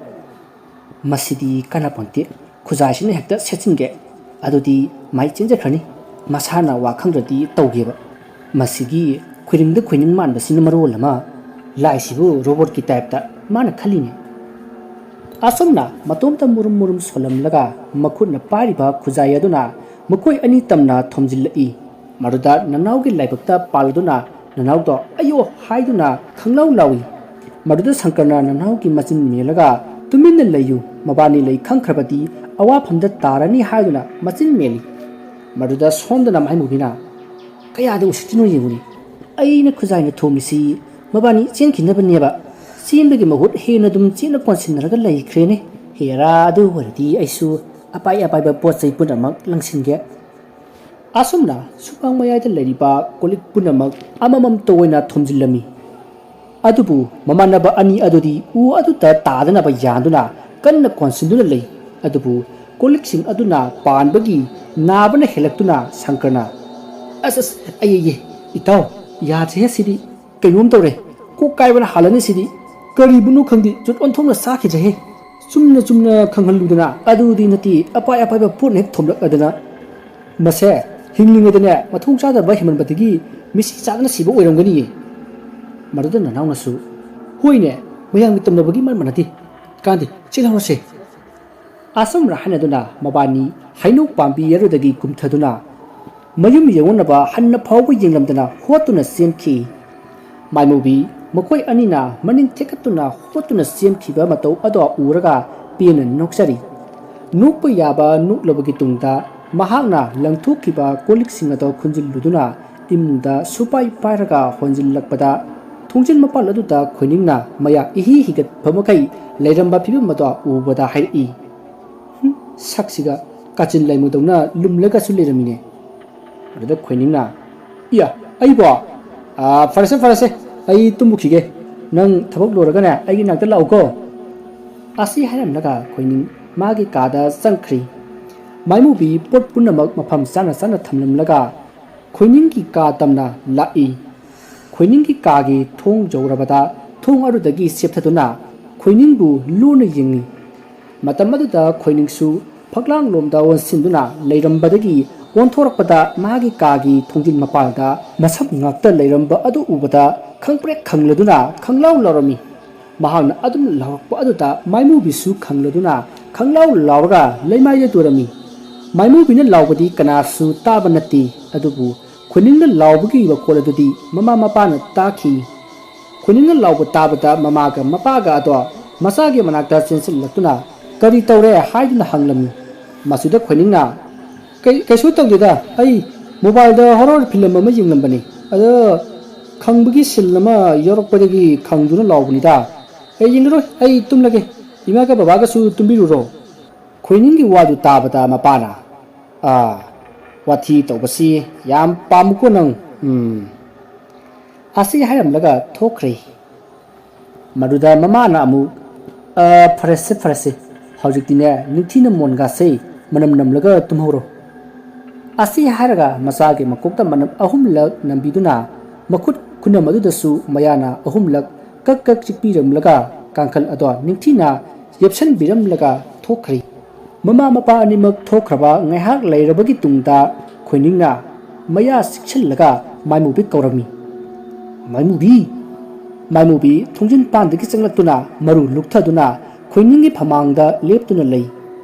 ꯃꯁꯤꯗꯤ ꯀꯥꯟꯅꯄꯣꯟꯇꯦ꯫ ꯈꯨꯖꯥꯏꯁꯤꯅ ꯍꯦꯛꯇ ꯁꯦꯠꯆꯤꯟꯒꯦ꯫ ꯑꯗꯨꯗꯤ ꯃꯥꯏ ꯆꯦꯟꯖꯈ꯭ꯔꯅꯤ꯫ ꯃꯁꯥꯅ ꯋꯥ ꯈꯪꯗ꯭ꯔꯗꯤ ꯇꯧꯒꯦꯕ꯫ ꯃꯁꯤꯒꯤ ꯈꯨꯏꯔꯤꯡꯗ ꯈꯨꯏꯅꯤꯡ ꯃꯥꯟꯕꯁꯤꯅ ꯃꯔꯣꯜ ꯑꯃ꯫ ꯂꯥꯏꯁꯤꯕꯨ ꯔꯣꯕꯣꯠꯀꯤ ꯇꯥꯏꯞꯇ ꯃꯥꯅ ꯈꯜꯂꯤꯅꯦ꯫ ꯑꯁꯨꯝꯅ ꯃꯇꯣꯝꯇ ꯃꯨꯔꯨꯝ ꯃꯨꯔꯨꯝ ꯁꯣꯜꯂꯝꯂꯒ ꯃꯈꯨꯠꯅ ꯄꯥꯏꯔꯤꯕ ꯈꯨꯖꯥꯏ ꯑꯗꯨꯅ ꯃꯈꯣꯏ ꯑꯅꯤ ꯇꯝꯅ ꯊꯣꯝꯖꯤꯜꯂꯛꯏ꯫ ꯃꯗꯨꯗ ꯅꯅꯥꯎꯒꯤ ꯂꯥꯏꯕꯛꯇ ꯄꯥꯜꯂꯗꯨꯅ ꯅꯅꯥꯎꯗꯣ "ꯑꯌꯣ" ꯍꯥꯏꯗꯨꯅ ꯈꯪꯂꯥꯎ ꯂꯥꯎꯏ꯫ ꯃꯗꯨꯗ ꯁꯪꯀꯔꯅ ꯅꯅꯥꯎꯒꯤ ꯃꯆꯤꯟ ꯃꯦꯜꯂꯒ "ꯇꯨꯃꯤꯟꯅ ꯂꯩꯌꯨ, ꯃꯕꯥꯅꯤ ꯂꯩ ꯈꯪꯈ꯭ꯔꯕꯗꯤ ꯑꯋꯥꯐꯝꯗ ꯇꯥꯔꯅꯤ" ꯍꯥꯏꯗꯨꯅ ꯃꯆꯤꯟ ꯃꯦꯜꯂꯤ꯫ ꯃꯗꯨꯗ ꯁꯣꯝꯗꯅ ꯃꯥꯏꯃꯨꯕꯤꯅ "ꯀꯌꯥꯗ ꯎꯁꯤꯠꯇ꯭ꯔꯤꯅꯣ ꯌꯦꯡꯉꯨꯅꯦ, ꯑꯩꯅ ꯈꯨꯖꯥꯏꯅ ꯊꯣꯝꯃꯤꯁꯤ ꯃꯕꯥꯅꯤ ꯆꯦꯟꯈꯤꯅꯕꯅꯦꯕ꯫ ꯆꯦꯟꯕꯒꯤ ꯃꯍꯨꯠ ꯍꯦꯟꯅ ꯑꯗꯨꯝ ꯆꯦꯟꯅ ꯀꯣꯟꯁꯤꯟꯅꯔꯒ ꯂꯩꯈ꯭ꯔꯦꯅꯦ꯫ ꯍꯦꯔꯥ, ꯑꯗꯨ ꯑꯣꯏꯔꯗꯤ ꯑꯩꯁꯨ ꯑꯄꯥꯏ ꯑꯄꯥꯏꯕ ꯄꯣꯠ ꯆꯩ ꯄꯨꯝꯅꯃꯛ ꯂꯪꯁꯤꯟꯒꯦ꯫ ꯑꯁꯨꯝꯅ ꯁꯨꯃꯥꯡ ꯃꯌꯥꯏꯗ ꯂꯩꯔꯤꯕ ꯀꯣꯜꯂꯤꯛ ꯄꯨꯝꯅꯃꯛ ꯑꯃꯃꯝꯇ ꯑꯣꯏꯅ ꯊꯣꯝꯖꯤꯜꯂꯝꯃꯤ꯫ ꯑꯗꯨꯕꯨ ꯃꯃꯥꯟꯅꯕ ꯑꯅꯤ ꯑꯗꯨꯗꯤ ꯎ ꯑꯗꯨꯗ ꯇꯥꯗꯅꯕ ꯌꯥꯟꯗꯨꯅ ꯀꯟꯅ ꯀꯣꯟꯁꯤꯟꯗꯨꯅ ꯂꯩ꯫ ꯑꯗꯨꯕꯨ ꯀꯣꯜꯂꯤꯛꯁꯤꯡ ꯑꯗꯨꯅ ꯄꯥꯟꯕꯒꯤ ꯅꯥꯕꯅ ꯍꯦꯜꯂꯛꯇꯨꯅ ꯁꯪꯀꯔꯅ "ꯑꯁ, ꯑꯁ, ꯑꯩ, ꯑꯩ, ꯏꯇꯥꯎ, ꯌꯥꯗ꯭ꯔꯦꯍꯦ ꯁꯤꯗꯤ꯫ ꯀꯩꯅꯣꯝ ꯇꯧꯔꯦ꯫ ꯀꯣꯛ ꯀꯥꯏꯕꯅ ꯍꯥꯜꯂꯅꯤ ꯁꯤꯗꯤ꯫ ꯀꯔꯤꯕꯨꯅꯣ ꯈꯪꯗꯦ, ꯖꯨꯠ ꯑꯣꯟꯊꯣꯛꯅ ꯆꯥꯈꯤꯗ꯭ꯔꯦꯍꯦ꯫ ꯆꯨꯝꯅ ꯆꯨꯝꯅ ꯈꯪꯍꯜꯂꯨꯗꯅ꯫ ꯑꯗꯨꯗꯤ ꯅꯠꯇꯦ, ꯑꯄꯥꯏ ꯑꯄꯥꯏꯕ ꯄꯣꯠꯅ ꯍꯦꯛ ꯊꯣꯝꯂꯛꯂꯗꯅ꯫ ꯃꯁꯦ ꯍꯤꯡꯂꯤꯉꯩꯗꯅꯦ ꯃꯊꯣꯡ ꯆꯥꯗꯕ ꯍꯦꯟꯃꯟꯕꯗꯒꯤ ꯃꯤꯁꯤ ꯆꯥꯗꯅ ꯁꯤꯕ ꯑꯣꯏꯔꯝꯒꯅꯤꯌꯦ꯫ ꯃꯗꯨꯗ ꯅꯅꯥꯎꯅꯁꯨ "ꯍꯣꯏꯅꯦ, ꯃꯌꯥꯝꯒꯤ ꯇꯝꯅꯕꯒꯤ ꯏꯃꯥꯟ ꯃꯥꯟꯅꯗꯦ꯫ ꯀꯥꯟꯗꯦ, ꯆꯦꯜꯍꯧꯔꯁꯦ"꯫ ꯑꯁꯨꯝꯅ ꯍꯥꯏꯅꯗꯨꯅ ꯃꯕꯥꯅꯤ ꯍꯩꯅꯧ ꯄꯥꯝꯕꯤ ꯑꯗꯨꯗꯒꯤ ꯀꯨꯝꯊꯗꯨꯅ ꯃꯌꯨꯝ ꯌꯧꯅꯅꯕ ꯍꯟꯅ ꯐꯥꯎꯕ ꯌꯦꯡꯂꯝꯗꯅ ꯍꯣꯠꯇꯨꯅ ꯆꯦꯟꯈꯤ꯫ ꯃꯥꯏꯃꯨꯕꯤ ꯃꯈꯣꯏ ꯑꯅꯤꯅ ꯃꯅꯤꯡ ꯊꯦꯛꯀꯠꯇꯨꯅ ꯍꯣꯠꯇꯨꯅ ꯆꯦꯟꯈꯤꯕ ꯃꯇꯧ ꯑꯗꯣ ꯎꯔꯒ ꯄꯦꯟꯅ ꯅꯣꯛꯆꯔꯤ꯫ ꯅꯣꯛꯄ ꯌꯥꯕ ꯅꯣꯛꯂꯕꯒꯤ ꯇꯨꯡꯗ ꯃꯍꯥꯛꯅ ꯂꯪꯊꯣꯛꯈꯤꯕ ꯀꯣꯜꯂꯤꯛꯁꯤꯡ ꯑꯗꯣ ꯈꯨꯟꯖꯤꯜꯂꯨꯗꯨꯅ ꯏꯃꯨꯡꯗ ꯁꯨꯄꯥꯏ ꯄꯥꯏꯔꯒ ꯍꯣꯟꯖꯤꯜꯂꯛꯄꯗ ꯊꯣꯡꯖꯤꯟ ꯃꯄꯥꯜ ꯑꯗꯨꯗ ꯈꯣꯏꯅꯤꯡꯅ ꯃꯌꯥ ꯏꯍꯤ ꯍꯤꯒꯠꯄ ꯃꯈꯩ ꯂꯩꯔꯝꯕ ꯐꯤꯕꯝ ꯑꯗꯣ ꯎꯕꯗ ꯍꯥꯏꯔꯛꯏ꯫ "ꯍꯨꯝ, ꯁꯛꯁꯤꯒ ꯀꯥꯆꯤꯟ ꯂꯩꯃꯗꯧꯅ ꯂꯨꯝꯂꯒꯁꯨ ꯂꯩꯔꯝꯃꯤꯅꯦ"꯫ ꯑꯗꯨꯗ ꯈꯣꯏꯅꯤꯡꯅ, "ꯏꯌꯥ, ꯑꯩꯕꯣ?" ꯑꯥ, ꯐꯔꯦꯁꯦ, ꯐꯔꯦꯁꯦ, ꯑꯩ ꯇꯨꯝꯃꯨꯈꯤꯒꯦ꯫ ꯅꯪ ꯊꯕꯛ ꯂꯣꯏꯔꯒꯅꯦ, ꯑꯩꯒꯤ ꯅꯥꯛꯇ ꯂꯥꯛꯎꯀꯣ꯫ ꯑꯁꯤ ꯍꯥꯏꯔꯝꯂꯒ ꯈꯣꯏꯅꯤꯡ ꯃꯥꯒꯤ ꯀꯥꯗ ꯆꯪꯈ꯭ꯔꯤ꯫ ꯃꯥꯏꯃꯨꯕꯤ ꯄꯣꯠ ꯄꯨꯝꯅꯃꯛ ꯃꯐꯝ ꯆꯥꯅ ꯆꯥꯅ ꯊꯝꯂꯝꯂꯒ ꯈꯣꯏꯅꯤꯡꯒꯤ ꯀꯥ ꯇꯝꯅ ꯂꯥꯛꯏ꯫ ꯈꯣꯏꯅꯤꯡꯒꯤ ꯀꯥꯒꯤ ꯊꯣꯡ ꯌꯧꯔꯕꯗ ꯊꯣꯡ ꯑꯗꯨꯗꯒꯤ ꯆꯦꯞꯊꯗꯨꯅ ꯈꯣꯏꯅꯤꯡꯕꯨ ꯂꯨꯅ ꯌꯦꯡꯏ꯫ ꯃꯇꯝ ꯑꯗꯨꯗ ꯈꯣꯏꯅꯤꯡꯁꯨ ꯐꯛꯂꯥꯡꯂꯣꯝꯗ ꯑꯣꯟꯁꯤꯟꯗꯨꯅ ꯂꯩꯔꯝꯕꯗꯒꯤ ꯑꯣꯟꯊꯣꯔꯛꯄꯗ ꯃꯥꯒꯤ ꯀꯥꯒꯤ ꯊꯣꯡꯖꯤꯟ ꯃꯄꯥꯟꯗ ꯃꯁꯝ ꯉꯥꯛꯇ ꯂꯩꯔꯝꯕ ꯑꯗꯨ ꯎꯕꯗ ꯈꯪꯄ꯭ꯔꯦꯛ ꯈꯪꯂꯗꯨꯅ ꯈꯪꯂꯥꯎ ꯂꯥꯎꯔꯝꯃꯤ꯫ ꯃꯍꯥꯛꯅ ꯑꯗꯨꯝ ꯂꯥꯎꯔꯛꯄ ꯑꯗꯨꯗ ꯃꯥꯏꯃꯨꯕꯤꯁꯨ ꯈꯪꯂꯗꯨꯅ ꯈꯪꯂꯥꯎ ꯂꯥꯎꯔꯒ ꯂꯩꯃꯥꯏꯗ ꯇꯨꯔꯝꯃꯤ꯫ ꯃꯥꯏꯃꯨꯕꯤꯅ ꯂꯥꯎꯕꯗꯤ ꯀꯅꯥꯁꯨ ꯇꯥꯕ ꯅꯠꯇꯦ, ꯑꯗꯨꯕꯨ ꯈꯣꯏꯅꯤꯡꯅ ꯂꯥꯎꯕꯒꯤ ꯃꯈꯣꯜ ꯑꯗꯨꯗꯤ ꯃꯃꯥ ꯃꯄꯥꯅ ꯇꯥꯈꯤ꯫ ꯈꯣꯏꯅꯤꯡꯅ ꯂꯥꯎꯕ ꯇꯥꯕꯗ ꯃꯃꯥꯒ ꯃꯄꯥꯒ ꯑꯗꯣ ꯃꯆꯥꯒꯤ ꯃꯅꯥꯛꯇ ꯆꯦꯟꯁꯤꯜꯂꯛꯇꯨꯅ "ꯀꯔꯤ ꯇꯧꯔꯦ?" ꯍꯥꯏꯗꯨꯅ ꯍꯪꯂꯝꯃꯤ꯫ ꯃꯁꯤꯗ ꯈꯣꯏꯅꯤꯡꯅ, "ꯀꯩ-, ꯀꯩꯁꯨ ꯇꯧꯗꯦꯗ, ꯑꯩ ꯃꯣꯕꯥꯏꯜꯗ ꯍꯣꯔꯣꯔ ꯐꯤꯂꯝ ꯑꯃ ꯌꯦꯡꯂꯝꯕꯅꯤ꯫ ꯑꯗꯣ ꯈꯪꯕꯒꯤ ꯁꯤꯟ ꯑꯃ ꯌꯥꯎꯔꯛꯄꯗꯒꯤ ꯈꯪꯗꯨꯅ ꯂꯥꯎꯕꯅꯤꯗ꯫ ꯑꯩ ꯌꯦꯡꯉꯔꯣꯏ, ꯑꯩ ꯇꯨꯝꯂꯒꯦ꯫ ꯏꯃꯥꯒ ꯕꯕꯥꯒꯁꯨ ꯇꯨꯝꯕꯤꯔꯨꯔꯣ꯫" ꯈꯣꯏꯅꯤꯡꯒꯤ ꯋꯥꯗꯨ ꯇꯥꯕꯗ ꯃꯄꯥꯅ, "ꯑꯥ, ꯋꯥꯊꯤ ꯇꯧꯕꯁꯤ ꯌꯥꯝ ꯄꯥꯝꯃꯨꯀꯣ ꯅꯪ꯫ ꯎꯝ꯫" ꯑꯁꯤ ꯍꯥꯏꯔꯝꯂꯒ ꯊꯣꯛꯈ꯭ꯔꯦ꯫ ꯃꯗꯨꯗ ꯃꯃꯥꯅ ꯑꯃꯨꯛ, "ꯑ, ꯐꯔꯦꯁꯦ, ꯐꯔꯦꯁꯦ, ꯍꯧꯖꯤꯛꯇꯤꯅꯦ, ꯅꯤꯡꯊꯤꯅ ꯃꯣꯟꯒꯥꯁꯦ ꯃꯅꯝ ꯅꯝꯂꯒ ꯇꯨꯝꯍꯧꯔꯣ꯫" ꯑꯁꯤ ꯍꯥꯏꯔꯒ ꯃꯆꯥꯒꯤ ꯃꯀꯣꯛꯇ ꯃꯅꯝ ꯑꯍꯨꯝꯂꯛ ꯅꯝꯕꯤꯗꯨꯅ ꯃꯈꯨꯠ ꯈꯨꯅꯝ ꯑꯗꯨꯗꯁꯨ ꯃꯌꯥꯅ ꯑꯍꯨꯝꯂꯛ ꯀꯛ ꯀꯛ ꯆꯤꯛꯄꯤꯔꯝꯂꯒ ꯀꯥꯡꯈꯜ ꯑꯗꯣ ꯅꯤꯡꯊꯤꯅ ꯌꯦꯞꯁꯟꯕꯤꯔꯝꯂꯒ ꯊꯣꯛꯈ꯭ꯔꯦ꯫ ꯃꯃꯥ ꯃꯄꯥ ꯑꯅꯤꯃꯛ ꯊꯣꯛꯈ꯭ꯔꯕ ꯉꯥꯏꯍꯥꯛ ꯂꯩꯔꯕꯒꯤ ꯇꯨꯡꯗ ꯈꯣꯏꯅꯤꯡꯅ ꯃꯌꯥ ꯆꯤꯛꯁꯤꯜꯂꯒ ꯃꯥꯏꯃꯨꯕꯤ ꯀꯧꯔꯝꯃꯤ꯫ "ꯃꯥꯏꯃꯨꯕꯤ!" ꯃꯥꯏꯃꯨꯕꯤ ꯊꯣꯡꯖꯤꯟ ꯄꯥꯟꯗꯒꯤ ꯆꯪꯂꯛꯇꯨꯅ ꯃꯔꯨ ꯂꯨꯛꯊꯗꯨꯅ ꯈꯣꯏꯅꯤꯡꯒꯤ ꯐꯃꯥꯡꯗ ꯂꯦꯞꯇꯨꯅ ꯂꯩ꯫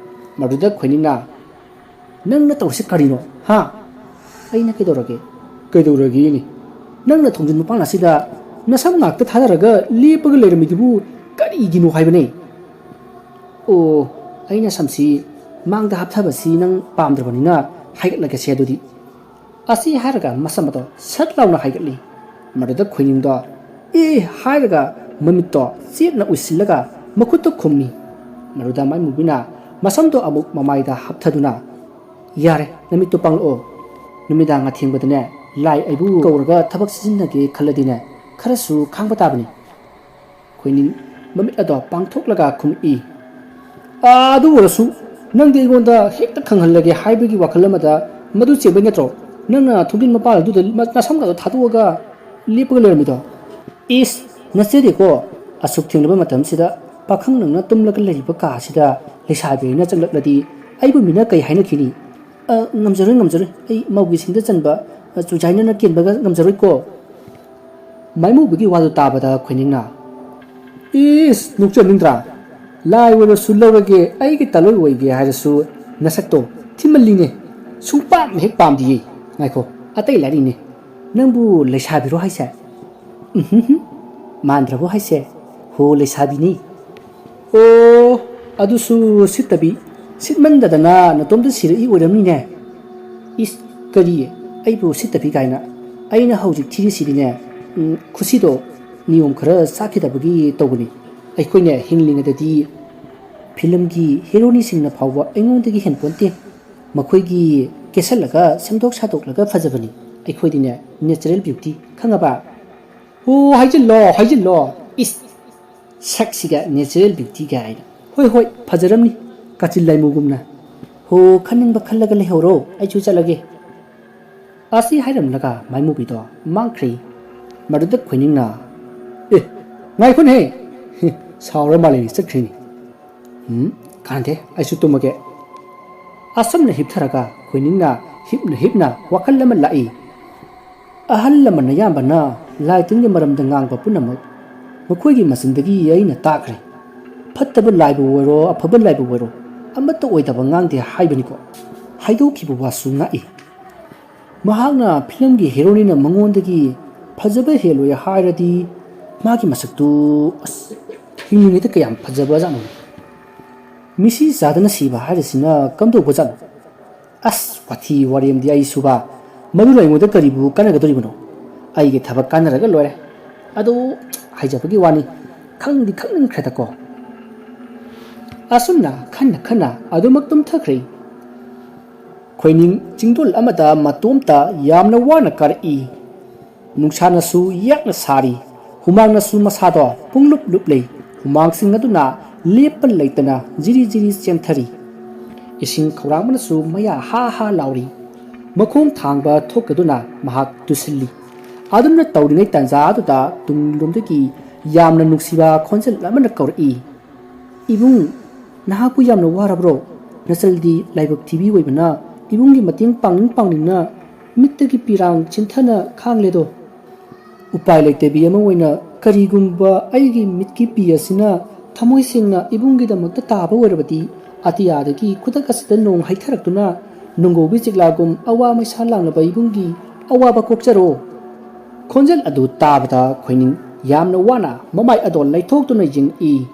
ꯃꯗꯨꯗ ꯈꯣꯏꯅꯤꯡꯅ, "ꯅꯪꯅ ꯇꯧꯔꯤꯁꯤ ꯀꯔꯤꯅꯣ, ꯍꯥ?" "ꯑꯩꯅ ꯀꯩꯗꯧꯔꯒꯦ?" "ꯀꯩꯗꯧꯔꯒꯦꯅꯦ? ꯅꯪꯅ ꯊꯣꯡꯖꯤꯟ ꯃꯄꯥꯟ ꯑꯁꯤꯗ ꯅꯁꯝ ꯉꯥꯛꯇ ꯊꯥꯗꯔꯒ ꯂꯦꯞꯄꯒ ꯂꯩꯔꯝꯃꯤꯗꯨꯕꯨ ꯀꯔꯤꯒꯤꯅꯣ ꯍꯥꯏꯕꯅꯦ?" "ꯑꯣ, ꯑꯩꯅ ꯁꯝꯁꯤ ꯃꯥꯡꯗ ꯍꯥꯞꯊꯕꯁꯤ ꯅꯪ ꯄꯥꯝꯗ꯭ꯔꯕꯅꯤꯅ ꯍꯥꯏꯒꯠꯂꯒꯦꯁꯦ ꯑꯗꯨꯗꯤ꯫" ꯑꯁꯤ ꯍꯥꯏꯔꯒ ꯃꯁꯝ ꯑꯗꯣ ꯁꯠ ꯂꯥꯎꯅ ꯍꯥꯏꯒꯠꯂꯤ꯫ ꯃꯗꯨꯗ ꯈꯣꯏꯅꯤꯡꯗꯣ "ꯑꯦ" ꯍꯥꯏꯔꯒ ꯃꯃꯤꯠꯇꯣ ꯆꯦꯠꯅ ꯎꯏꯁꯤꯜꯂꯒ ꯃꯈꯨꯠꯇ ꯈꯨꯝꯃꯤ꯫ ꯃꯗꯨꯗ ꯃꯥꯏꯃꯨꯕꯤꯅ ꯃꯁꯝꯗꯣ ꯑꯃꯨꯛ ꯃꯃꯥꯏꯗ ꯍꯥꯞꯊꯗꯨꯅ, "ꯌꯥꯔꯦ, ꯅꯃꯤꯠꯇꯣ ꯄꯥꯡꯂꯛꯑꯣ꯫ ꯅꯨꯃꯤꯗꯥꯡ ꯑꯊꯦꯡꯕꯗꯅꯦ, ꯂꯥꯏ ꯑꯩꯕꯨ ꯀꯧꯔꯒ ꯊꯕꯛ ꯁꯤꯖꯤꯟꯅꯒꯦ ꯈꯜꯂꯗꯤꯅꯦ, ꯈꯔꯁꯨ ꯈꯥꯡꯕ ꯇꯥꯕꯅꯤ꯫ ꯈꯣꯏꯅꯤꯡ ꯃꯃꯤꯠ ꯑꯗꯣ ꯄꯥꯡꯊꯣꯛꯂꯒ ꯈꯨꯝꯃꯛꯏ꯫ "ꯑꯥ, ꯑꯗꯨ ꯑꯣꯏꯔꯁꯨ ꯅꯪꯗꯤ ꯑꯩꯉꯣꯟꯗ ꯍꯦꯛꯇ ꯈꯪꯍꯜꯂꯒꯦ ꯍꯥꯏꯕꯒꯤ ꯋꯥꯈꯜ ꯑꯃꯗ ꯃꯗꯨ ꯆꯦꯟꯕꯩ ꯅꯠꯇ꯭ꯔꯣ ꯅꯪꯅ ꯊꯣꯡꯖꯤꯟ ꯃꯄꯥꯜ ꯑꯗꯨꯗ ꯅꯁꯝꯒꯗꯣ ꯊꯥꯗꯣꯛꯑꯒ ꯂꯦꯞꯄꯒ ꯂꯩꯔꯝꯃꯤꯗꯣ?" "ꯏꯁ, ꯅꯆꯦꯗꯤꯀꯣ, ꯑꯁꯨꯛ ꯊꯦꯡꯂꯕ ꯃꯇꯝꯁꯤꯗ ꯄꯥꯈꯪ ꯅꯪꯅ ꯇꯨꯝꯂꯒ ꯂꯩꯔꯤꯕ ꯀꯥ ꯑꯁꯤꯗ ꯂꯩꯁꯥꯕꯤ ꯑꯩꯅ ꯆꯪꯂꯛꯂꯗꯤ ꯑꯩꯕꯨ ꯃꯤꯅ ꯀꯩ ꯍꯥꯏꯅꯈꯤꯅꯤ?" "ꯑ, ꯉꯝꯖꯔꯣꯏ, ꯉꯝꯖꯔꯣꯏ꯫ ꯑꯩ ꯃꯧꯒꯤ ꯁꯤꯡꯗ ꯆꯟꯕ, ꯑ, ꯆꯨꯖꯥꯏꯅꯅ ꯀꯦꯟꯕꯒ ꯉꯝꯖꯔꯣꯏꯀꯣ꯫" ꯃꯥꯏꯃꯨꯕꯒꯤ ꯋꯥꯗꯨ ꯇꯥꯕꯗ ꯈꯣꯏꯅꯤꯡꯅ, "ꯏꯁ, ꯅꯣꯛꯆꯅꯤꯡꯗ꯭ꯔꯥ? ꯂꯥꯏ ꯑꯣꯏꯔꯁꯨ ꯂꯧꯔꯒꯦ, ꯑꯩꯒꯤ ꯇꯥꯂꯣꯏ ꯑꯣꯏꯒꯦ ꯍꯥꯏꯔꯁꯨ ꯅꯁꯛꯇꯣ ꯊꯤꯃꯜꯂꯤꯅꯦ꯫ ꯁꯨꯡꯄꯥꯝ ꯍꯦꯛ ꯄꯥꯝꯗꯤꯌꯦ꯫ ꯉꯥꯏꯈꯣ, ꯑꯇꯩ ꯂꯥꯏꯔꯤꯅꯦ꯫ ꯅꯪꯕꯨ ꯂꯩꯁꯥꯕꯤꯔꯣ ꯍꯥꯏꯁꯦ?" "ꯎꯝ, ꯃꯥꯟꯗ꯭ꯔꯕꯣ ꯍꯥꯏꯁꯦ? ꯍꯣ, ꯂꯩꯁꯥꯕꯤꯅꯤ꯫" "ꯑꯣ, ꯑꯗꯨꯁꯨ ꯁꯤꯠꯇꯕꯤ꯫ ꯁꯤꯠꯃꯟꯗꯗꯅ ꯅꯇꯣꯝꯇ ꯁꯤꯔꯛꯏ ꯑꯣꯏꯔꯝꯅꯤꯅꯦ꯫" "ꯏꯁ, ꯀꯔꯤ? ꯑꯩꯕꯨ ꯁꯤꯠꯇꯕꯤ ꯀꯥꯏꯅ? ꯑꯩꯅ ꯍꯧꯖꯤꯛ ꯊꯤꯔꯤꯁꯤꯗꯤꯅꯦ, ꯎꯝ, ꯈꯨꯁꯤꯗꯣ ꯅꯤꯌꯣꯝ ꯈꯔ ꯆꯥꯈꯤꯗꯕꯒꯤ ꯇꯧꯕꯅꯤ꯫ ꯑꯩꯈꯣꯏꯅ ꯍꯤꯡꯂꯤꯉꯩꯗꯗꯤ ꯐꯤꯂꯝꯒꯤ ꯍꯦꯔꯣꯅꯤꯁꯤꯡꯅ ꯐꯥꯎꯕ ꯑꯩꯉꯣꯟꯗꯒꯤ ꯍꯦꯟꯄꯣꯟꯇꯦ꯫ ꯃꯈꯣꯏꯒꯤ ꯀꯦꯁꯜꯂꯒ ꯁꯦꯝꯗꯣꯛ ꯁꯥꯗꯣꯛꯂꯒ ꯐꯖꯕꯅꯤ꯫ ꯑꯩꯈꯣꯏꯗꯤꯅꯦ natural beauty, ꯈꯪꯉꯕ?" "ꯑꯣ, ꯍꯥꯏꯖꯤꯜꯂꯣ, ꯍꯥꯏꯖꯤꯜꯂꯣ꯫ ꯏꯁ, ꯁꯛꯁꯤꯒ natural beauty ꯀꯥꯏꯅ꯫ ꯍꯣꯏ, ꯍꯣꯏ, ꯐꯖꯔꯝꯅꯤ, ꯀꯥꯆꯤꯟ ꯂꯥꯏꯃꯨꯒꯨꯝꯅ꯫ ꯍꯣ, ꯈꯟꯅꯤꯡꯕ ꯈꯜꯂꯒ ꯂꯩꯍꯧꯔꯣ, ꯑꯩꯁꯨ ꯆꯠꯂꯒꯦ꯫" ꯑꯁꯤ ꯍꯥꯏꯔꯝꯂꯒ ꯃꯥꯏꯃꯨꯕꯤꯗꯣ ꯃꯥꯡꯈ꯭ꯔꯦ꯫ ꯃꯗꯨꯗ ꯈꯣꯏꯅꯤꯡꯅ, "ꯑꯦ, ꯉꯥꯏꯈꯣꯅꯦꯍꯦ! ꯍꯦ, ꯁꯥꯎꯔ ꯃꯥꯜꯂꯦꯅꯦ, ꯆꯠꯈ꯭ꯔꯦꯅꯦ꯫ ꯎꯝ, ꯀꯥꯟꯅꯗꯦ, ꯑꯩꯁꯨ ꯇꯨꯝꯃꯒꯦ꯫" ꯑꯁꯨꯝꯅ ꯍꯤꯞꯊꯔꯒ ꯈꯣꯏꯅꯤꯡꯅ ꯍꯤꯞꯅ ꯍꯤꯞꯅ ꯋꯥꯈꯜ ꯑꯃ ꯂꯥꯛꯏ꯫ ꯑꯍꯜ ꯂꯃꯟ ꯑꯌꯥꯝꯕꯅ ꯂꯥꯏ ꯇꯤꯟꯒꯤ ꯃꯔꯝꯗ ꯉꯥꯡꯕ ꯄꯨꯝꯅꯃꯛ ꯃꯈꯣꯏꯒꯤ ꯃꯆꯤꯟꯗꯒꯤ ꯑꯩꯅ ꯇꯥꯈ꯭ꯔꯦ꯫ ꯐꯠꯇꯕ ꯂꯥꯏꯕꯨ ꯑꯣꯏꯔꯣ, ꯑꯐꯕ ꯂꯥꯏꯕꯨ ꯑꯣꯏꯔꯣ, ꯑꯃꯠꯇ ꯑꯣꯏꯗꯕ ꯉꯥꯡꯗꯦ ꯍꯥꯏꯕꯅꯤꯀꯣ꯫ ꯍꯥꯏꯗꯣꯛꯈꯤꯕ ꯋꯥꯁꯨ ꯉꯥꯛꯏ꯫ ꯃꯍꯥꯛꯅ ꯐꯤꯂꯝꯒꯤ ꯍꯦꯔꯣꯅꯤꯅ ꯃꯉꯣꯟꯗꯒꯤ ꯐꯖꯕ ꯍꯦꯜꯂꯣꯏ ꯍꯥꯏꯔꯗꯤ ꯃꯥꯒꯤ ꯃꯁꯛꯇꯨ, ꯑꯁ, ꯍꯤꯡꯂꯤꯉꯩꯗ ꯀꯌꯥꯝ ꯐꯖꯕꯖꯥꯠꯅꯣ? ꯃꯤꯁꯤ ꯆꯥꯗꯅ ꯁꯤꯕ ꯍꯥꯏꯔꯤꯁꯤꯅ ꯀꯝꯗꯧꯕꯖꯥꯠꯅꯣ? ꯑꯁ, ꯋꯥꯊꯤ ꯋꯥꯔꯦꯝꯗꯤ ꯑꯩꯁꯨꯕ꯫ ꯃꯗꯨꯅ ꯑꯩꯉꯣꯟꯗ ꯀꯔꯤꯕꯨ ꯀꯥꯟꯅꯒꯗꯧꯔꯤꯕꯅꯣ? ꯑꯩꯒꯤ ꯊꯕꯛ ꯀꯥꯟꯅꯔꯒ ꯂꯣꯏꯔꯦ꯫ ꯑꯗꯨ ꯍꯥꯏꯖꯕꯒꯤ ꯋꯥꯅꯤ, ꯈꯪꯗꯤ ꯈꯪꯅꯤꯡꯈ꯭ꯔꯦꯗꯀꯣ꯫ ꯑꯁꯨꯝꯅ ꯈꯟꯅ ꯈꯟꯅ ꯑꯗꯨꯃꯛ ꯇꯨꯝꯊꯈ꯭ꯔꯦ꯫ ꯈꯣꯏꯅꯤꯡ ꯆꯤꯡꯗꯣꯜ ꯑꯃꯗ ꯃꯇꯣꯝꯇ ꯌꯥꯝꯅ ꯋꯥꯅ ꯀꯥꯔꯛꯏ꯫ ꯅꯨꯡꯁꯥꯅꯁꯨ ꯌꯥꯛꯅ ꯁꯥꯔꯤ, ꯍꯨꯃꯥꯡꯅꯁꯨ ꯃꯁꯥꯗꯣ ꯄꯨꯡꯂꯨꯞ ꯂꯨꯞꯂꯤ꯫ ꯍꯨꯃꯥꯡꯁꯤꯡ ꯑꯗꯨꯅ ꯂꯦꯞꯄ ꯂꯩꯇꯅ ꯖꯤꯔꯤ ꯖꯤꯔꯤ ꯆꯦꯟꯊꯔꯤ꯫ ꯏꯁꯤꯡ ꯈꯧꯔꯥꯡꯕꯅꯁꯨ ꯃꯌꯥ ꯍꯥ ꯍꯥ ꯂꯥꯎꯔꯤ꯫ ꯃꯈꯣꯡ ꯊꯥꯡꯕ ꯊꯣꯛꯀꯗꯨꯅ ꯃꯍꯥꯛ ꯇꯨꯁꯤꯜꯂꯤ꯫ ꯑꯗꯨꯝꯅ ꯇꯧꯔꯤꯉꯩ ꯇꯥꯟꯖꯥ ꯑꯗꯨꯗ ꯇꯨꯡꯂꯣꯝꯗꯒꯤ ꯌꯥꯝꯅ ꯅꯨꯡꯁꯤꯕ ꯈꯣꯟꯖꯦꯜ ꯑꯃꯅ ꯀꯧꯔꯛꯏ, "ꯏꯕꯨꯡ, ꯅꯍꯥꯛꯄꯨ ꯌꯥꯝꯅ ꯋꯥꯔꯕ꯭ꯔꯣ? ꯅꯆꯜꯗꯤ ꯂꯥꯏꯕꯛ ꯊꯤꯕꯤ ꯑꯣꯏꯕꯅ ꯏꯕꯨꯡꯒꯤ ꯃꯇꯦꯡ ꯄꯥꯡꯅꯤꯡ ꯄꯥꯡꯅꯤꯡꯅ ꯃꯤꯠꯇꯒꯤ ꯄꯤꯔꯥꯡ ꯆꯤꯟꯊꯅ ꯈꯥꯡꯂꯦꯗꯣ꯫ ꯎꯄꯥꯏ ꯂꯩꯇꯕꯤ ꯑꯃ ꯑꯣꯏꯅ ꯀꯔꯤꯒꯨꯝꯕ ꯑꯩꯒꯤ ꯃꯤꯠꯀꯤ ꯄꯤ ꯑꯁꯤꯅ ꯊꯃꯣꯏ ꯁꯦꯡꯅ ꯏꯕꯨꯡꯒꯤꯗꯃꯛꯇ ꯇꯥꯕ ꯑꯣꯏꯔꯕꯗꯤ, ꯑꯇꯤꯌꯥꯗꯒꯤ ꯈꯨꯗꯛ ꯑꯁꯤꯗ ꯅꯣꯡ ꯍꯩꯊꯔꯛꯇꯨꯅ ꯅꯣꯡꯒꯧꯕꯤ ꯆꯤꯛꯂꯥꯒꯨꯝ ꯑꯋꯥ ꯃꯩꯁꯥ ꯂꯥꯡꯂꯕ ꯏꯕꯨꯡꯒꯤ ꯑꯋꯥꯕ ꯀꯣꯛꯆꯔꯣ꯫" ꯈꯣꯟꯖꯦꯜ ꯑꯗꯨ ꯇꯥꯕꯗ ꯈꯣꯏꯅꯤꯡ ꯌꯥꯝꯅ ꯋꯥꯅ ꯃꯃꯥꯏ ꯑꯗꯣ ꯂꯩꯊꯣꯛꯇꯨꯅ ꯌꯦꯡꯉꯛꯏ꯫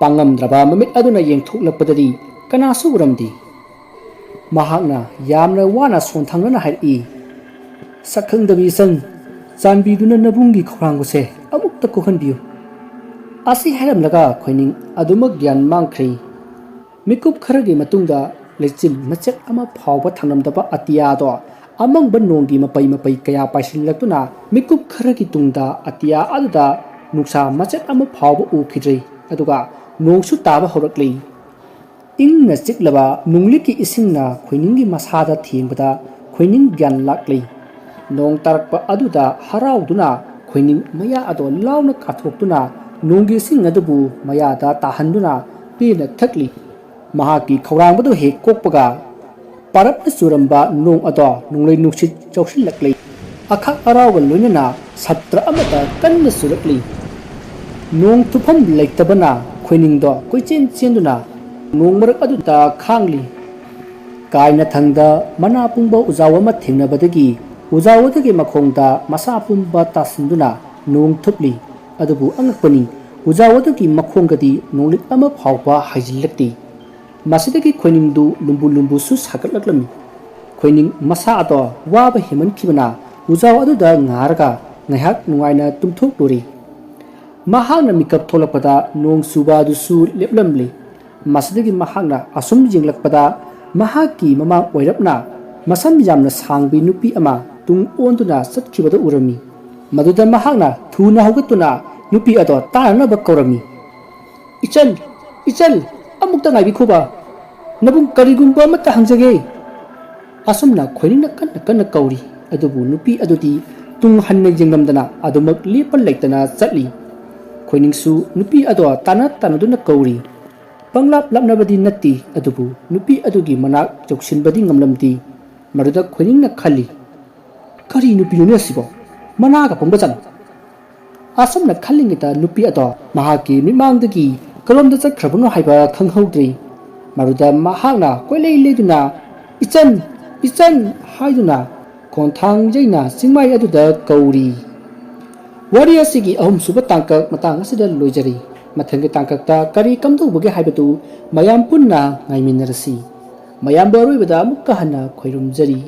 ꯄꯥꯡꯉꯝꯗ꯭ꯔꯕ ꯃꯃꯤꯠ ꯑꯗꯨꯅ ꯌꯦꯡꯊꯣꯛꯂꯛꯄꯗꯗꯤ ꯀꯅꯥꯁꯨ ꯎꯔꯝꯗꯦ꯫ ꯃꯍꯥꯛꯅ ꯌꯥꯝꯅ ꯋꯥꯅ ꯁꯣꯟꯊꯪꯅꯅ ꯍꯥꯏꯔꯛꯏ, "ꯁꯛꯈꯪꯗꯕꯤ ꯏꯆꯟ, ꯆꯥꯟꯕꯤꯗꯨꯅ ꯅꯕꯨꯡꯒꯤ ꯈꯧꯔꯥꯡꯕꯁꯦ ꯑꯃꯨꯛꯇ ꯀꯣꯛꯍꯟꯕꯤꯌꯨ꯫" ꯑꯁꯤ ꯍꯥꯏꯔꯝꯂꯒ ꯈꯣꯏꯅꯤꯡ ꯑꯗꯨꯃꯛ ꯒ꯭ꯌꯥꯟ ꯃꯥꯡꯈ꯭ꯔꯦ꯫ ꯃꯤꯀꯨꯞ ꯈꯔꯒꯤ ꯃꯇꯨꯡꯗ ꯂꯩꯆꯤꯜ ꯃꯆꯦꯠ ꯑꯃ ꯐꯥꯎꯕ ꯊꯥꯡꯂꯝꯗꯕ ꯑꯇꯤꯌꯥꯗꯣ ꯑꯃꯪꯕ ꯅꯣꯡꯒꯤ ꯃꯄꯩ ꯃꯄꯩ ꯀꯌꯥ ꯄꯥꯏꯁꯤꯜꯂꯛꯇꯨꯅ ꯃꯤꯀꯨꯞ ꯈꯔꯒꯤ ꯇꯨꯡꯗ ꯑꯇꯤꯌꯥ ꯑꯗꯨꯗ ꯅꯨꯡꯁꯥ ꯃꯆꯦꯠ ꯑꯃ ꯐꯥꯎꯕ ꯎꯈꯤꯗ꯭ꯔꯦ꯫ ꯑꯗꯨꯒ ꯅꯣꯡꯁꯨ ꯇꯥꯕ ꯍꯧꯔꯛꯂꯤ꯫ ꯏꯪꯅ ꯆꯤꯛꯂꯕ ꯅꯣꯡꯂꯤꯛꯀꯤ ꯏꯁꯤꯡꯅ ꯈꯣꯏꯅꯤꯡꯒꯤ ꯃꯁꯥꯗ ꯊꯦꯡꯕꯗ ꯈꯣꯏꯅꯤꯡ ꯒ꯭ꯌꯥꯟ ꯂꯥꯛꯂꯤ꯫ ꯅꯣꯡ ꯇꯥꯔꯛꯄ ꯑꯗꯨꯗ ꯍꯔꯥꯎꯗꯨꯅ ꯈꯣꯏꯅꯤꯡ ꯃꯌꯥ ꯑꯗꯣ ꯂꯥꯎꯅ ꯀꯥꯊꯣꯛꯇꯨꯅ ꯅꯣꯡꯒꯤ ꯏꯁꯤꯡ ꯑꯗꯨꯕꯨ ꯃꯌꯥꯗ ꯇꯥꯍꯟꯗꯨꯅ ꯄꯦꯟꯅ ꯊꯛꯂꯤ꯫ ꯃꯍꯥꯛꯀꯤ ꯈꯧꯔꯥꯡꯕꯗꯨ ꯍꯦꯛ ꯀꯣꯛꯄꯒ ꯄꯥꯔꯞꯅ ꯆꯨꯔꯝꯕ ꯅꯣꯡ ꯑꯗꯣ ꯅꯣꯡꯂꯩ ꯅꯨꯡꯁꯤꯠ ꯆꯧꯁꯤꯜꯂꯛꯂꯤ꯫ ꯑꯈꯥꯛ ꯑꯔꯥꯎꯒ ꯂꯣꯏꯅꯅ ꯁꯞꯇ꯭ꯔ ꯑꯃꯠꯇ ꯀꯟꯅ ꯆꯨꯔꯛꯂꯤ꯫ ꯅꯣꯡ ꯊꯨꯞꯐꯝ ꯂꯩꯇꯕꯅ ꯈꯣꯏꯅꯤꯡꯗꯣ ꯀꯣꯏꯆꯦꯟ ꯆꯦꯟꯗꯨꯅ ꯅꯣꯡ ꯃꯔꯛ ꯑꯗꯨꯗ ꯈꯥꯡꯂꯤ꯫ ꯀꯥꯏꯅ ꯊꯪꯗ ꯃꯅꯥ ꯄꯨꯡꯕ ꯎꯖꯥꯎ ꯑꯃ ꯊꯦꯡꯅꯕꯗꯒꯤ ꯎꯖꯥꯎ ꯑꯗꯨꯒꯤ ꯃꯈꯣꯡꯗ ꯃꯁꯥ ꯄꯨꯝꯕ ꯇꯥꯁꯤꯟꯗꯨꯅ ꯅꯣꯡ ꯊꯨꯞꯂꯤ꯫ ꯑꯗꯨꯕꯨ ꯑꯉꯛꯄꯅꯤ, ꯎꯖꯥꯎ ꯑꯗꯨꯒꯤ ꯃꯈꯣꯡꯒꯗꯤ ꯅꯣꯡꯂꯤꯛ ꯑꯃ ꯐꯥꯎꯕ ꯍꯥꯏꯖꯤꯜꯂꯛꯇꯦ꯫ ꯃꯁꯤꯗꯒꯤ ꯈꯣꯏꯅꯤꯡꯗꯨ ꯂꯨꯝꯕꯨ ꯂꯨꯝꯕꯨꯁꯨ ꯁꯥꯒꯠꯂꯛꯂꯝꯃꯤ꯫ ꯈꯣꯏꯅꯤꯡ ꯃꯁꯥ ꯑꯗꯣ ꯋꯥꯕ ꯍꯦꯟꯃꯟꯈꯤꯕꯅ ꯎꯖꯥꯎ ꯑꯗꯨꯗ ꯉꯥꯔꯒ ꯉꯥꯏꯍꯥꯛ ꯅꯨꯡꯉꯥꯏꯅ ꯇꯨꯝꯊꯣꯛꯂꯨꯔꯦ꯫ ꯃꯍꯥꯛꯅ ꯃꯤꯀꯞ ꯊꯣꯛꯂꯛꯄꯗ ꯅꯣꯡ ꯆꯨꯕ ꯑꯗꯨꯁꯨ ꯂꯦꯞꯂꯝꯂꯤ꯫ ꯃꯁꯤꯗꯒꯤ ꯃꯍꯥꯛꯅ ꯑꯁꯨꯝ ꯌꯦꯡꯂꯛꯄꯗ ꯃꯍꯥꯛꯀꯤ ꯃꯃꯥꯡ ꯑꯣꯏꯔꯞꯅ ꯃꯁꯝ ꯌꯥꯝꯅ ꯁꯥꯡꯕꯤ ꯅꯨꯄꯤ ꯑꯃ ꯇꯨꯡ ꯑꯣꯟꯗꯨꯅ ꯆꯠꯈꯤꯕꯗꯨ ꯎꯔꯝꯃꯤ꯫ ꯃꯗꯨꯗ ꯃꯍꯥꯛꯅ ꯊꯨꯅ ꯍꯧꯒꯠꯇꯨꯅ ꯅꯨꯄꯤ ꯑꯗꯣ ꯇꯥꯅꯅꯕ ꯀꯧꯔꯝꯃꯤ꯫ "ꯏꯆꯟ, ꯏꯆꯟ, ꯑꯃꯨꯛꯇ ꯉꯥꯏꯕꯤꯈꯣꯕ꯫ ꯅꯕꯨꯡ ꯀꯔꯤꯒꯨꯝꯕ ꯑꯃꯠꯇ ꯍꯪꯖꯒꯦ꯫" ꯑꯁꯨꯝꯅ ꯈꯣꯏꯅꯤꯡꯅ ꯀꯟꯅ ꯀꯟꯅ ꯀꯧꯔꯤ꯫ ꯑꯗꯨꯕꯨ ꯅꯨꯄꯤ ꯑꯗꯨꯗꯤ ꯇꯨꯡ ꯍꯟꯅ ꯌꯦꯡꯂꯝꯗꯅ ꯑꯗꯨꯃꯛ ꯂꯦꯞꯄ ꯂꯩꯇꯅ ꯆꯠꯂꯤ꯫ ꯈꯣꯏꯅꯤꯡꯁꯨ ꯅꯨꯄꯤ ꯑꯗꯣ ꯇꯥꯅ ꯇꯥꯅꯗꯨꯅ ꯀꯧꯔꯤ꯫ ꯄꯪꯂꯥꯞ ꯂꯥꯞꯅꯕꯗꯤ ꯅꯠꯇꯦ, ꯑꯗꯨꯕꯨ ꯅꯨꯄꯤ ꯑꯗꯨꯒꯤ ꯃꯅꯥꯛ ꯌꯧꯁꯤꯟꯕꯗꯤ ꯉꯝꯂꯝꯗꯦ꯫ ꯃꯗꯨꯗ ꯈꯣꯏꯅꯤꯡꯅ ꯈꯜꯂꯤ, "ꯀꯔꯤ ꯅꯨꯄꯤꯅꯣꯅꯦ ꯑꯁꯤꯕꯣ? ꯃꯅꯥꯒ ꯄꯪꯕ ꯖꯥꯠꯂꯣ?" ꯑꯁꯨꯝꯅ ꯈꯜꯂꯤꯉꯩꯗ ꯅꯨꯄꯤ ꯑꯗꯣ ꯃꯍꯥꯛꯀꯤ ꯃꯤꯠꯃꯥꯡꯗꯒꯤ ꯀꯔꯣꯝꯗ ꯆꯠꯈ꯭ꯔꯕꯅꯣ ꯍꯥꯏꯕ ꯈꯪꯍꯧꯗ꯭ꯔꯦ꯫ ꯃꯗꯨꯗ ꯃꯍꯥꯛꯅ ꯀꯣꯏꯂꯩ ꯂꯩꯗꯨꯅ, "ꯏꯆꯟ! ꯏꯆꯟ!" ꯍꯥꯏꯗꯨꯅ ꯈꯣꯡꯊꯥꯡ ꯌꯩꯅ ꯆꯤꯡꯃꯥꯏ ꯑꯗꯨꯗ ꯀꯧꯔꯤ꯫ ꯋꯥꯔꯤ ꯑꯁꯤꯒꯤ ꯑꯍꯨꯝꯁꯨꯕ ꯇꯥꯡꯀꯛ ꯃꯇꯥꯡ ꯑꯁꯤꯗ ꯂꯣꯏꯖꯔꯤ꯫ ꯃꯊꯪꯒꯤ ꯇꯥꯡꯀꯛꯇ ꯀꯔꯤ ꯀꯝꯗꯧꯕꯒꯦ ꯍꯥꯏꯕꯗꯨ ꯃꯌꯥꯝ ꯄꯨꯟꯅ ꯉꯥꯏꯃꯤꯟꯅꯔꯁꯤ꯫ ꯃꯌꯥꯝꯕꯨ ꯑꯔꯣꯏꯕꯗ ꯑꯃꯨꯛꯀ ꯍꯟꯅ ꯈꯣꯏꯔꯨꯝꯖꯔꯤ꯫